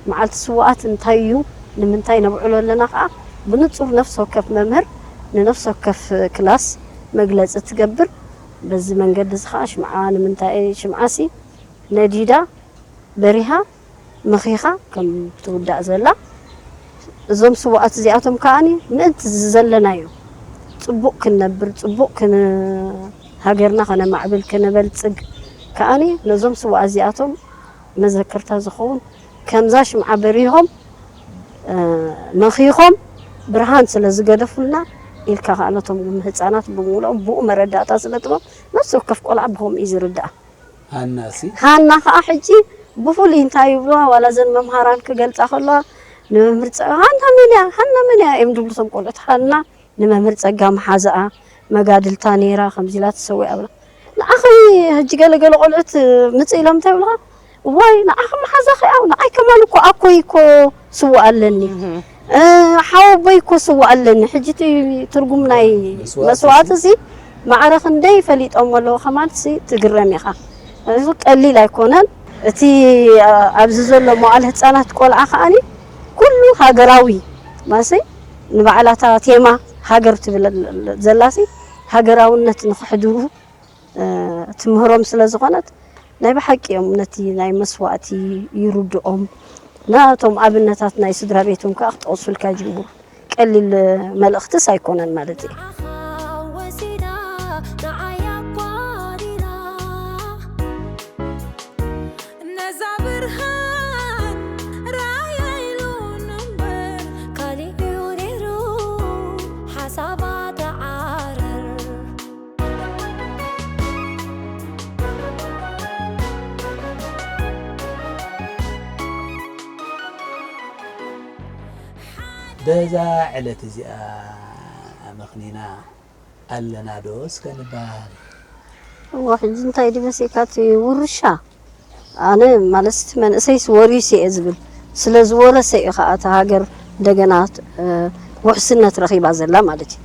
መዓልቲ ስውኣት እንታይ እዩ፣ ንምንታይ ነብዕሎ ኣለና ከኣ ብንጹር ነፍሲ ወከፍ መምህር ንነፍሲ ወከፍ ክላስ መግለጺ ትገብር። በዚ መንገዲ እዚ ከኣ ሽምዓ ንምንታይ ሽምዓሲ ነዲዳ በሪሃ መኺኻ ከም ትውዳእ ዘላ፣ እዞም ስውኣት እዚኣቶም ከኣኒ ምእንቲ እዚ ዘለናዮ ጽቡቕ ክንነብር፣ ጽቡቕ ክን-፣ ሃገርና ከነማዕብል፣ ከነበልጽግ ከኣኒ ነዞም ስውኣት እዚኣቶም መዘክርታ ዝኸውን ከምዛ ሽምዓ በሪሆም፣ እ፣ መኺኾም ብርሃን ስለ ዝገደፉልና ኢልካ ከኣ ነቶም ህጻናት ብምሉኦም ብኡ መረዳእታ ስለ ትቦም ነፍሲ ወከፍ ቆልዓ ብኸምኡ እዩ ዝርዳእ። ሃናሲ? ሃና ኸዓ ሕጂ ብፍሉይ እንታይ ይብልዋ፣ ዋላ እዘን መምሃራን ክገልጻ ከለዋ፣ ንመምህር ጸ-፣ "ሃና መን እያ? ሃና መን እያ?" እዮም ዝብሉ እቶም ቆልዑት። ሃና ንመምህር ጸጋ መሓዛኣ፣ መጋድልታ ነይራ፣ ከምዚ ኢላ ተሰዊኣ ብላ። ንዓኺ ሕጂ ገለ ገለ ቆልዑት ምጽእ ኢሎም እንታይ ይብሉኻ? "እዋይ፣ ንዓኺ መሓዛኺ ያው፣ ንዓይ ከማን እኮ ኣኮይ እኮ ስውእ ኣለኒ። እህ። እ፣ ሓወቦይ እኮ ስውእ ኣለኒ." ሕጂ እቲ ትርጉም ናይ መስዋእቲ መስዋእቲ እዚ እዚ ማዕረ ክንደይ ፈሊጦም ኣለዉ ከማን ሲ ትግረም ኢኻ። እዚ ቀሊል ኣይኮነን። እቲ፣ እ፣ ኣብዚ ዘሎ መዋዕለ ህጻናት ቆልዓ ከኣኒ ኩሉ ሃገራዊ ማሲ ንባዕላታ ቴማ ሃገር ትብል ዘላሲ ሃገራውነት ንኽሕድሩ፣ እ፣ ትምህሮም ስለ ዝኾነት ናይ ብሓቂ እዮም ነቲ ናይ መስዋእቲ ይርድኦም። ናቶም ኣብነታት ናይ ስድራ ቤቶም ከኣ ክጠቕሱልካ ይጅምሩ። ቀሊል መልእኽትስ ኣይኮነን ማለት እዩ። ንዓኻ ወሲዳ፣ ንዓይ ኣቋዲና፣ ነዛ ብርሃን ራእያ ኢሉ እምበር፣ ካሊእ እዩ ነይሩ ሓሳባ ተዓረር። በዛ ዕለት እዚኣ ኣመኽኒና ኣለና ዶ እስከ ንበሃል? እዋ፣ ሕጂ እንታይ ድዩ መሲልካ እቲ ውርሻ? ኣነ ማለት እቲ መንእሰይስ ወሪሱ እየ ዝብል። ስለ ዝወረሰ እዩ ኸዓ እታ ሃገር እንደገና፣ እ፣ ውሕስነት ረኺባ ዘላ ማለት እዩ።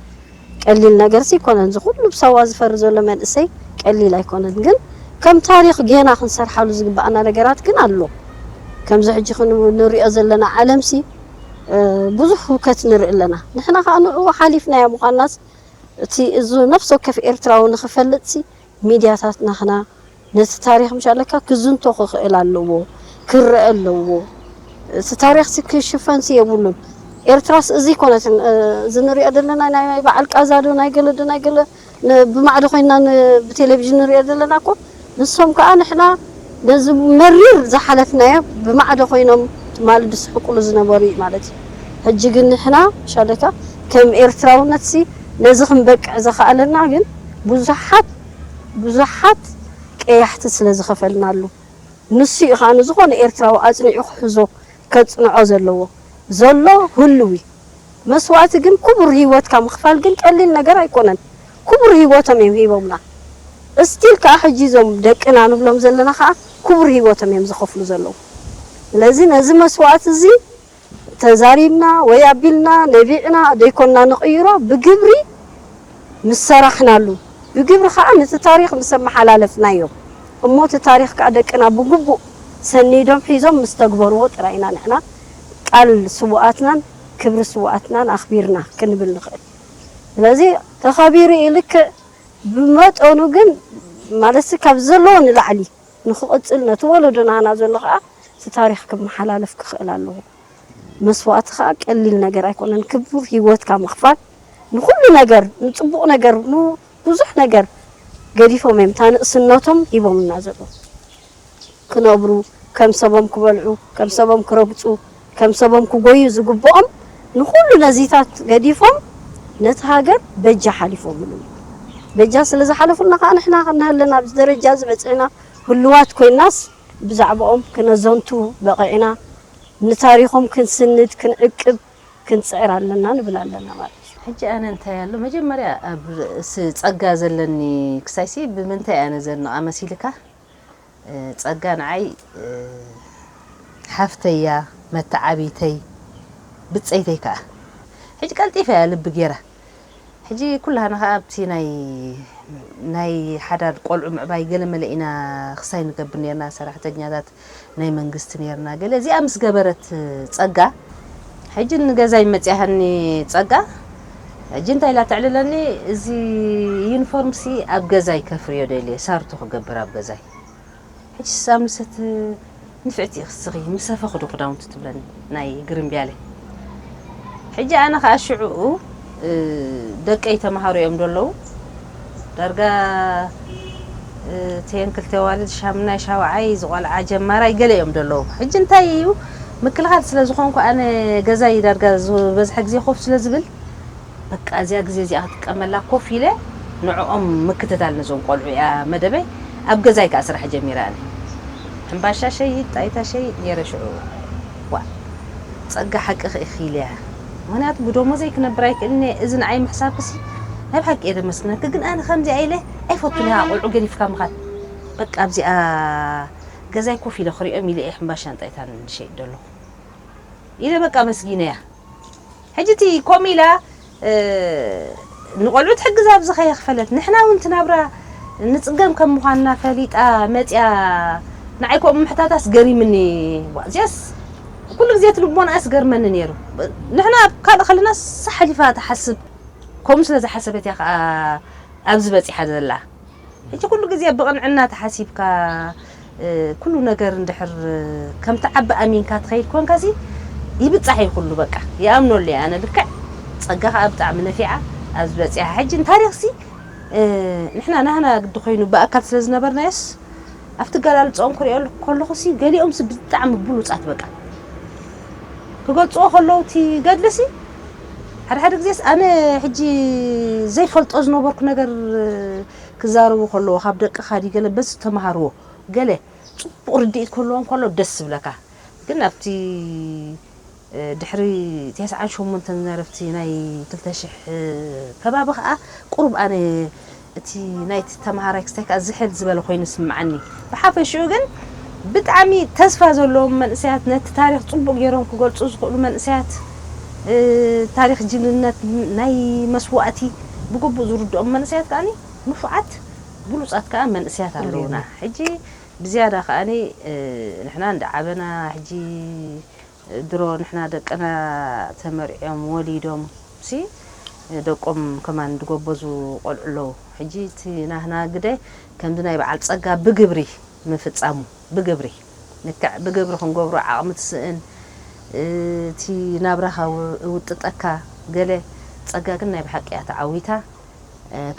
ቀሊል ነገርሲ ኣይኮነን። እዚ ኩሉ ብሳዋ ዝፈሪ ዘሎ መንእሰይ ቀሊል ኣይኮነን። ግን ከም ታሪኽ ጌና ክንሰርሓሉ ዝግብኣና ነገራት ግን ኣሎ። ከምዚ ሕጂ ክን-፣ ንሪኦ ዘለና ዓለምሲ፣ እ፣ ብዙሕ ህውከት ንርኢ ኣለና። ንሕና ኸዓ ንዕኡ ሓሊፍናዮ ምዃንናስ እቲ እዚ ነፍሲ ወከፍ ኤርትራዊ ንኽፈልጥሲ ሚድያታት ናህና ነቲ ታሪኽ ምሻለካ ክዝንቶ ክኽእል ኣለዎ፣ ክረአ ኣለዎ። እቲ ታሪኽሲ ክሽፈንሲ የብሉን። ኤርትራስ እዚ ኣይኮነትን፣ እ፣ እዚ ንሪኦ ዘለና ናይ በዓል ቃዛ ዶ ናይ ገለ ዶ ናይ ገለ ን-፣ ብማዕዶ ኮይንና ን-፣ ብቴሌቪዥን ንሪኦ ዘለና እኮ። ንሶም ከኣ ንሕና ነዚ መሪር ዝሓለፍናዮ ብማዕዶ ኮይኖም ትማሊ ዝስሕቁሉ ዝነበሩ እዩ ማለት እዩ። ሕጂ ግን ንሕና ሻለካ ከም ኤርትራውነትሲ ነዚ ክንበቅዕ ዘኽኣለና ግን ብዙሓት፣ ብዙሓት ቀያሕቲ ስለ ዝኸፈልናሉ። ንሱ እዩ ከኣ ንዝኾነ ኤርትራዊ ኣጽኒዑ ክሕዞ፣ ከጽንዖ ዘለዎ። ዘሎ ህሉው እዩ። መስዋእቲ ግን ክቡር ህይወትካ ምኽፋል ግን ቀሊል ነገር ኣይኮነን። ክቡር ህይወቶም እዮም ሂቦምና። እስቲል ከኣ ሕጂ እዞም ደቅና ንብሎም ዘለና ከኣ ክቡር ህይወቶም እዮም ዝኸፍሉ ዘለዉ። ስለዚ ነዚ መስዋእቲ እዚ ተዛሪብና ወይ ኣቢልና ነቢዕና ደይኮንና ንቕይሮ፣ ብግብሪ ምስ ሰራሕናሉ፣ ብግብሪ ከኣ ነቲ ታሪኽ ምስ ኣመሓላለፍናዮ እሞ እቲ ታሪኽ ከኣ ደቅና ብግቡእ ሰኒዶም ሒዞም ምስ ተግበርዎ ጥራይ ኢና ንሕና ቃል ስውኣትናን ክብሪ ስውኣትናን ኣኽቢርና ክንብል ንኽእል። ስለዚ ተኸቢሩ እዩ ልክዕ፣ ብመጠኑ ግን ማለትሲ ካብ ዘለዎ ንላዕሊ ንኽቕጽል ነቲ ወለዶ ናህና ዘሎ ከኣ እቲ ታሪኽ ክመሓላለፍ ክኽእል ኣለዎ። መስዋእቲ ከዓ ቀሊል ነገር ኣይኮነን። ክቡር ህይወትካ ምኽፋል ንኹሉ ነገር፣ ንፅቡቕ ነገር፣ ንብዙሕ ነገር ገዲፎም እዮም እታ ንእስነቶም ሂቦምና ዘለዉ። ክነብሩ፣ ከም ሰቦም ክበልዑ፣ ከም ሰቦም ክረግፁ፣ ከም ሰቦም ክጎዩ ዝግብኦም ንኹሉ ነዚታት ገዲፎም ነቲ ሃገር በጃ ሓሊፎምሉ። በጃ ስለ ዝሓለፉልና ከዓ ንሕና ክንህልን ኣብዚ ደረጃ ዝበፅዕና ህልዋት ኮይናስ ብዛዕባኦም ክነዘንቱ በቒዕና፣ ንታሪኾም ክንስንድ፣ ክንዕቅብ፣ ክንፅዕር ኣለና ንብል ኣለና ማለት እዩ። ሕጂ ኣነ እንታይ ኣሎ መጀመርያ ኣብ ርእሲ ፀጋ ዘለኒ ክሳይሲ ብምንታይ ኣነ ዘንቓ መሲልካ? እ፣ ጸጋ ንዓይ፣ እ፣ ሓፍተይ እያ፣ መተዓብይተይ፣ ብጸይተይ ከኣ። ሕጂ ቀልጢፈ እያ ልቢ ጌራ። ሕጂ ኩላህና ከኣ ኣብቲ ናይ፣ ናይ ሓዳር ቆልዑ ምዕባይ ገለ መለ ኢና ክሳይ ንገብር ኔርና፣ ሰራሕተኛታት ናይ መንግስቲ ኔርና። ገለ እዚኣ ምስ ገበረት ጸጋ፣ ሕጂ ንገዛይ መጺኣሃኒ ጸጋ፣ ሕጂ እንታይ ኢላ ተዕልለኒ፣ እዚ ዩኒፎርምሲ ኣብ ገዛይ ከፍርዮ ደልየ፣ ሳርቶ ክገብር ኣብ ገዛይ። ሕጂ ሳምሰት ንፍዕቲ ኢኺ ስኺ፣ ምስ ሰፈኺ ዶ ክዳውንቲ ትብለኒ፣ ናይ ግርምብያለ። ሕጂ ኣነ ኸኣ ሽዑኡ፣ እ፣ ደቀይ ተማሃሮ እዮም ደለዉ። ዳርጋ፣ እ፣ እተን ክልተ ኣዋልድ ሻምናይ ሻውዓይ ዝቖልዓ ጀማራይ ገለ እዮም ደለዉ። ሕጂ እንታይ እዩ፣ ምክልኻል ስለ ዝኾንኩ ኣነ ገዛይ ዳርጋ ዝበዝሐ ግዜ ኮፍ ስለ ዝብል፣ በቃ እዚኣ ግዜ እዚኣ ክጥቀመላ ኮፍ ኢለ ንዕኦም ምክትታል ነዞም ቆልዑ እያ መደበይ። ኣብ ገዛይ ከኣ ስራሕ ጀሚረ ኣነ። ሕምባሻ ሸይጥ፣ ጣይታ ሸይጥ ነይረ ሽዑ። ዋእ፣ ጸጋ ሓቅኺ ኢኺ ኢለያ። ምኽንያቱ ብደሞዘይ ክነብር ኣይክእልን እየ። እዚ ንዓይ ምሕሳብክሲ ናይ ብሓቂ እየ ደመስግነኪ። ግን ኣነ ከምዚኣ ኢለ ኣይፈቱን እየ፣ ቆልዑ ገዲፍካ ምኻድ። በቃ ኣብዚኣ ገዛይ ኮፍ ኢለ ክሪኦም ኢለ እየ ሕምባሻን ጣይታን ዝሸይጥ ዘለኹ ኢለ በቃ ኣመስጊነያ። ሕጂ እቲ ከምኡ ኢላ፣ እ፣ ንቆልዑ ትሕግዝ ኣብዚ ከየኽፈለት፣ ንሕና እውን እቲ ናብራ ንጽገም ከም ምዃንና ፈሊጣ መጽያ ንዓይ ከምኡ ምሕታታስ ገሪምኒ። ዋ፣ እዚኣስ ኩሉ ግዜ እቲ ልቦናኣ ዝገርመኒ ነይሩ። ንሕና ኣብ ካልእ ከለናስ ሓሊፋ ትሓስብ። ከምኡ ስለ ዝሓሰበት እያ ከኣ ኣብዚ በጺሓ ዘላ። ሕጂ ኩሉ ግዜ ብቕንዕና ተሓሲብካ፣ እ፣ ኩሉ ነገር እንድሕር ከም ትዓቢ ኣሚንካ ትኸይድ ኮንካሲ፣ ይብጻሕ እዩ ኩሉ በቃ። ይኣምነሉ እየ ኣነ ልክዕ። ጸጋ ከኣ ብጣዕሚ ነፊዓ ኣብዚ በጺሓ። ሕጂ ንታሪኽሲ፣ እ፣ ንሕና ናህና ግዲ ኮይኑ ብኣካል ስለ ዝነበርናዮስ፣ ኣብቲ ገላልጾኦም ክሪኦ ከለኹሲ፣ ገሊኦምሲ ብጣዕሚ ብሉጻት በቃ። ክገልጽዎ ከለዉ እቲ ገድልሲ፣ ሓደ ሓደ ግዜስ ኣነ ሕጂ ዘይፈልጦ ዝነበርኩ ነገር ክዛረቡ ከለዉ፣ ካብ ደቅኻ ድዩ ገለ በዚ ተመሃርዎ፣ ገለ ጽቡቕ ርድኢት ክህልዎም ከሎ ደስ ዝብለካ። ግን ኣብቲ፣ እ፣ ድሕሪ ተስዓን ሸሞንተን ዝነበረ ኣብቲ ናይ ክልተ ሽሕ ከባቢ ከኣ ቁሩብ ኣነ እቲ ናይቲ ተመሃራይ ክስታይ ከኣ ዝሕል ዝበለ ኮይኑ ይስምዓኒ። ብሓፈሽኡ ግን ብጣዕሚ ተስፋ ዘለዎም መንእሰያት፣ ነቲ ታሪኽ ጽቡቕ ገይሮም ክገልጹ ዝኽእሉ መንእሰያት፣ እ፣ ታሪኽ ጅግንነት ናይ መስዋእቲ ብግቡእ ዝርድኦም መንእሰያት ከኣኒ ንፉዓት ብሉጻት ከኣ መንእሰያት ኣለዉና። ኣለዉና። ሕጂ ብዝያዳ ከኣኒ፣ እ፣ ንሕና እንዳዓበና ሕጂ ድሮ ንሕና ደቅና ተመርዕዮም ወሊዶም ሲ ደቆም ከማን ዝጎበዙ ቆልዑ ኣለዉ። ሕጂ እቲ ናህና ግደ ከምዚ ናይ በዓል ጸጋ ብግብሪ ምፍጻሙ፣ ብግብሪ፣ ልክዕ ብግብሪ ክንገብሮ ዓቕሚ ትስእን፣ እቲ ናብራኻ ው-፣ እውጥጠካ ገለ። ጸጋ ግን ናይ ብሓቂ እያ ተዓዊታ።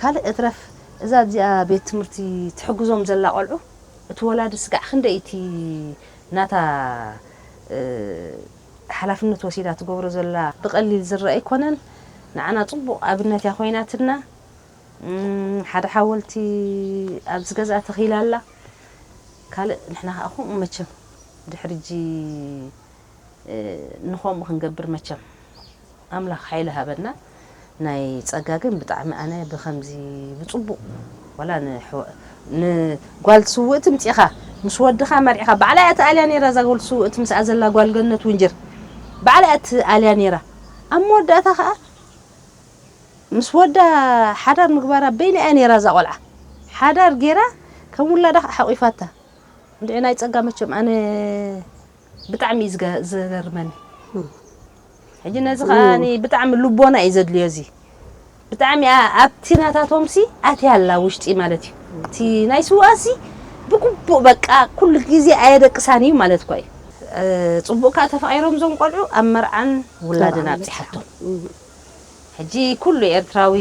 ካልእ እትረፍ እዛ ኣብዚኣ ቤት ትምህርቲ ትሕግዞም ዘላ ቆልዑ፣ እቲ ወላዲ ስጋዕ ክንደይ እቲ ናታ፣ እ፣ ሓላፍነት ወሲዳ ትገብሮ ዘላ ብቐሊል ዝረኣ ኣይኮነን። ንዓና ጽቡቕ ኣብነት እያ ኮይናትና። እም፣ ሓደ ሓወልቲ ኣብዚ ገዛ ተኺላ ኣላ። ካልእ ንሕና ከኣ ከምኡ መቸም ድሕሪ ሕጂ፣ እ፣ ንኸምኡ ክንገብር መቸም ኣምላኽ ሓይሊ ሃበና። ናይ ጸጋ ግን ብጣዕሚ ኣነ ብኸምዚ ብጽቡቕ፣ ዋላ ንሕዋ-፣ ንጓል ስውእቲ ምጺኻ ምስ ወድኻ መርዒኻ፣ ባዕላ እያ ትኣልያ ነይራ፣ እዛ ጓል ስውእቲ ምስኣ ዘላ ጓል ገነት ውንጅር ባዕላ እያ ትኣልያ ነይራ። ኣብ መወዳእታ ኸኣ ምስ ወዳ ሓዳር ምግባራ በይና እያ ነይራ እዛ ቆልዓ። ሓዳር ጌራ ከም ውላዳ ኸኣ ሓቂፋታ። እንድዒ ናይ ጸጋ መቸም ኣነ ብጣዕሚ እዩ ዝገ-፣ ዝገርመኒ። እም። ሕጂ ነዚ እም። ከኣኒ ብጣዕሚ ልቦና እዩ ዘድልዮ እዚ። ብጣዕሚ ኣ-፣ ኣብቲ ናታቶምሲ ኣትያ ኣላ ውሽጢ ማለት እዩ። እቲ ናይ ስውኣሲ ብግቡእ በቃ ኩሉ ግዜ ኣየደቅሳን እዩ ማለት እኮ እዩ። ጽቡቕ ከዓ ተፋቒሮም እዞም ቆልዑ ኣብ መርዓን ውላድን ኣብፂሓቶም። ሕጂ ኩሉ ኤርትራዊ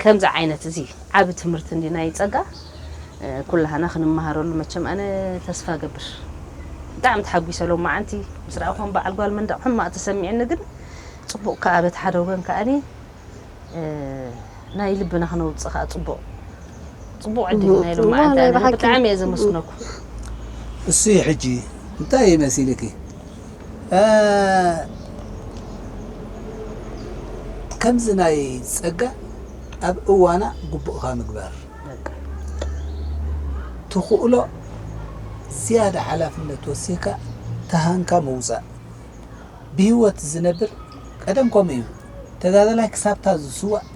ከምዚ ዓይነት እዚ ዓቢ ትምህርቲ እንዲ ናይ ጸጋ ኩላህና ክንመሃረሉ መቸም ኣነ ተስፋ ገብር። ብጣዕሚ ተሓጒሰ ሎም መዓንቲ ምስ ረኣኹም በዓል ጓል መንደቕ ሕማቕ ተሰሚዕኒ፣ ግን ጽቡቕ ከዓ በቲ ሓደ ወገን ከኣኒ ናይ ልብና ክነውጽእ ከዓ ጽቡቕ ጽቡቕ ዕድል ናይ ሎም መዓንቲ ኣነ ብጣዕሚ እየ ዘመስግነኩም። እሱ ሕጂ እንታይ መሲልኪ ከምዚ ናይ ጸጋ ኣብ እዋና ግቡእካ ምግባር ትኽእሎ ዝያዳ ሓላፍነት ወሲካ ተሃንካ ምውፃእ ብህይወት ዝነብር ቀደም ከምኡ እዩ ተጋዳላይ ክሳብታ ዝስዋእ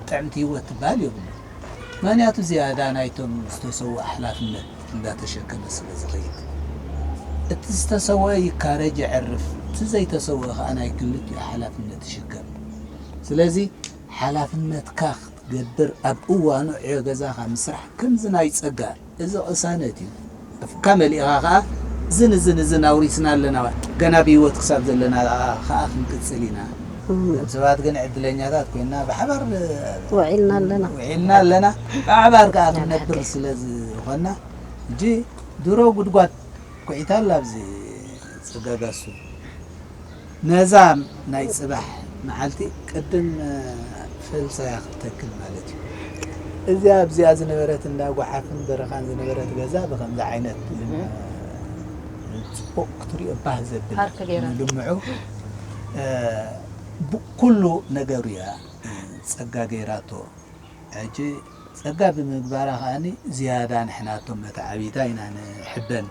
ጥዕምቲ ህይወት ትበሃል የብሉ ምክንያቱ ዝያዳ ናይቶም ዝተሰውእ ሓላፍነት እንዳተሸከመ ስለ ዝኸይድ እቲ ዝተሰወ ይካረጅ የዕርፍ እቲ ዘይተሰወ ከዓ ናይ ክልቲኡ ሓላፍነት ይሽከም ስለዚ ሓላፍነትካ ክትገብር ኣብ እዋኑ ዕዮ ገዛኻ ምስራሕ ከምዚ ናይ ጸጋ እዚ ቅሳነት እዩ ኣፍካ መሊእኻ ከዓ ዝን ዝን ዝን ኣውሪስና ኣለና ገና ብህይወት ክሳብ ዘለና ከዓ ክንቅፅል ኢና እም ሰባት ግን ዕድለኛታት ኮይና ብሓባር ውዒልና ኣለና ውዒልና ኣለና ብሓባር ከዓ ክንነብር ስለ ዝኾና እጂ ድሮ ጉድጓድ ኩዒታ ኣላ ኣብዚ ፅጋጋሱ ነዛ ናይ ፅባሕ መዓልቲ ቅድም ፈልሳያ ክትተክል ማለት እዩ እዚኣ ኣብዚኣ ዝነበረት እንዳ ጓሓፍን በረኻን ዝነበረት ገዛ ብከምዚ ዓይነት ጽቡቕ ክትሪኦ ባህ ዘብል ልምዑ ኩሉ ነገሩ እያ ጸጋ ገይራቶ ሕጂ ጸጋ ብምግባራ ከኣኒ ዝያዳ ንሕናቶም መተዓቢታ ኢና ንሕበን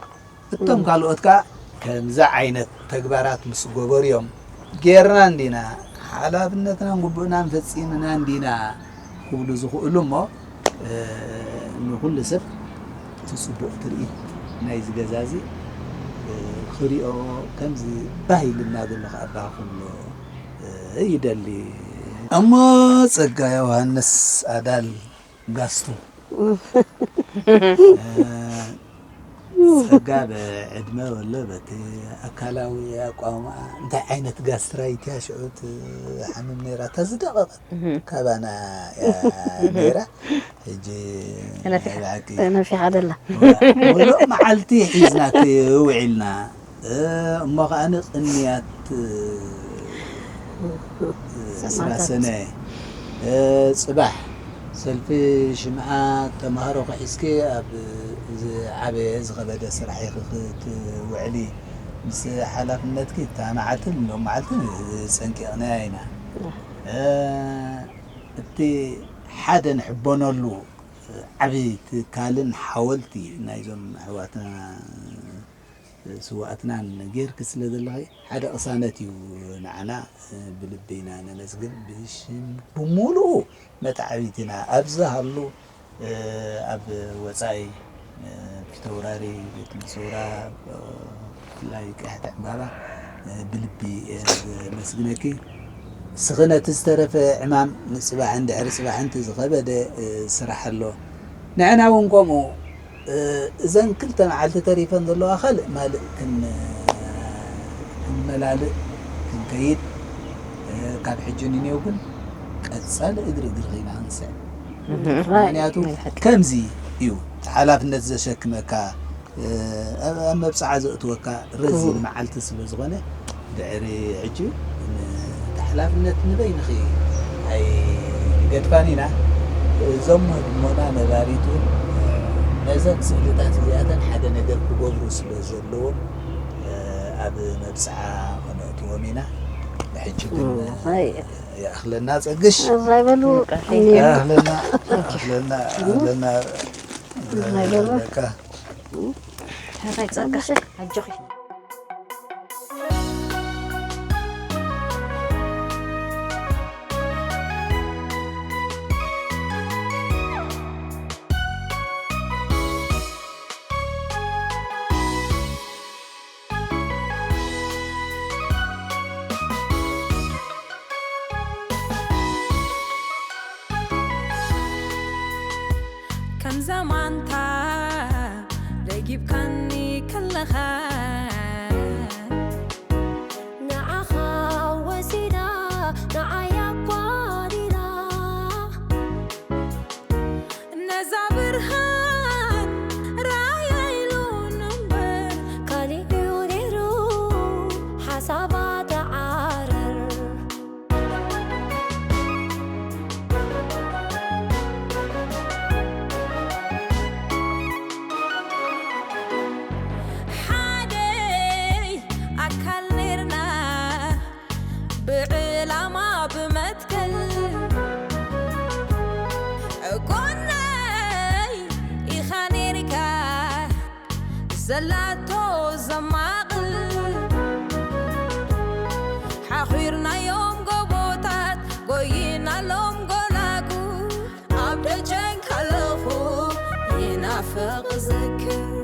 እቶም ካልኦት ከኣ ከምዚ ዓይነት ተግባራት ምስ ገበሩ እዮም ጌርና እንዲና ሓላፍነትናን ግቡእናን ፈጺምና እንዲና ክብሉ ዝኽእሉ እሞ ንኹሉ ሰብ እቲ ጽቡቕ ትርኢት ናይዚ ገዛ እዚ ክሪኦ ከምዚ ባህ ኢልና ዘሎ ከኣ ባህ ክብሎ ይደሊ እሞ ጸጋ ዮሃንስ ኣዳል ጋስቱ ጸጋ ብዕድመ ወሎ በቲ ኣካላዊ ኣቋምኣ እንታይ ዓይነት ጋስትራይት እያ ሽዑ ትሓምም ነይራ እታ ዝደቐቐት ካባና እያ ነይራ ሕጂ ተነፊሓ። ብሓቂ ተነፊሓ ደላ ሙሉእ መዓልቲ ሒዝናኪ ውዒልና እሞ ከኣ ቅንያት ዕስራ ሰነ ጽባሕ ሰልፊ ሽምዓ ተማሃሮ ክሒዝኪ ኣብ ዝዓበየ ዝኸበደ ስራሕ ኢኺ ክትውዕሊ ምስ ሓላፍነትኪ እታ መዓልትን ሎም መዓልትን ጸንቂቕናያ ኢና እቲ ሓደ ንሕበነሉ ዓቢ ትካልን ሓወልቲ ናይዞም ኣሕዋትና ስዋእትናን ጌርኪ ስለ ዘለኺ ሓደ ቅሳነት እዩ ንዓና ብልቢ ኢና ነመስግን ብሽም ብሙሉኡ መተዓቢትና ኣብዚ ሃሉ ኣብ ወፃኢ ፊተውራሪ ቤት መሰውራ ብፍላይ ቀሕቲ ዕምባባ ብልቢ መስግነኪ ስኽነቲ ዝተረፈ ዕማም ንፅባሕን ድሕሪ ፅባሕን እቲ ዝኸበደ ስራሕ ኣሎ ንዕና እውን ከምኡ እዘን ክልተ መዓልቲ ተሪፈን ዘለዋ ካልእ ማልእ ክንመላልእ ክንከይድ ካብ ሕጂ ንኔው ግን ቀፃሊ እግሪ እግሪ ኸይና ክንስዕብ ምክንያቱ ከምዚ እዩ ሓላፍነት ዘሸክመካ ኣብ መብፅዓ ዘእትወካ ረዚን መዓልቲ ስለ ዝኾነ ድሕሪ ሕጂ እቲ ሓላፍነት ንበይንኺ ኣይገድፋን ኢና እዞም ህድሞና ነባሪት እውን ነዘን ስእልታት እዚኣተን ሓደ ነገር ክገብሩ ስለ ዘለዎም ኣብ መብፅዓ ከነእትዎም ኢና ሕጂ ግን ይኣኽለና ፀግሽ ይኣኽለና ይኣኽለና ይኣኽለና ይኣኽለና ጸጋ ኣጆኺ ሂብካኒ ከለኻ ንዓኻ ወሲዳ ንዓይ ኣጓዲላ ነዛ ብርሃን ራእያ ኢሉ እምበር ካሊእ እዩ ነይሩ ሓሳባ ተዓረር። ሓደይ ኣካል ነርና ብዕላማ ብመትከል ጎነይ ኢኻ ነርካ ዘላቶ ዘማቕል ሓኺርናዮም ጎቦታት ጎይናሎም ጎላጉ ኣብ ደጀን ከለኹ ይናፍቕ ዝክር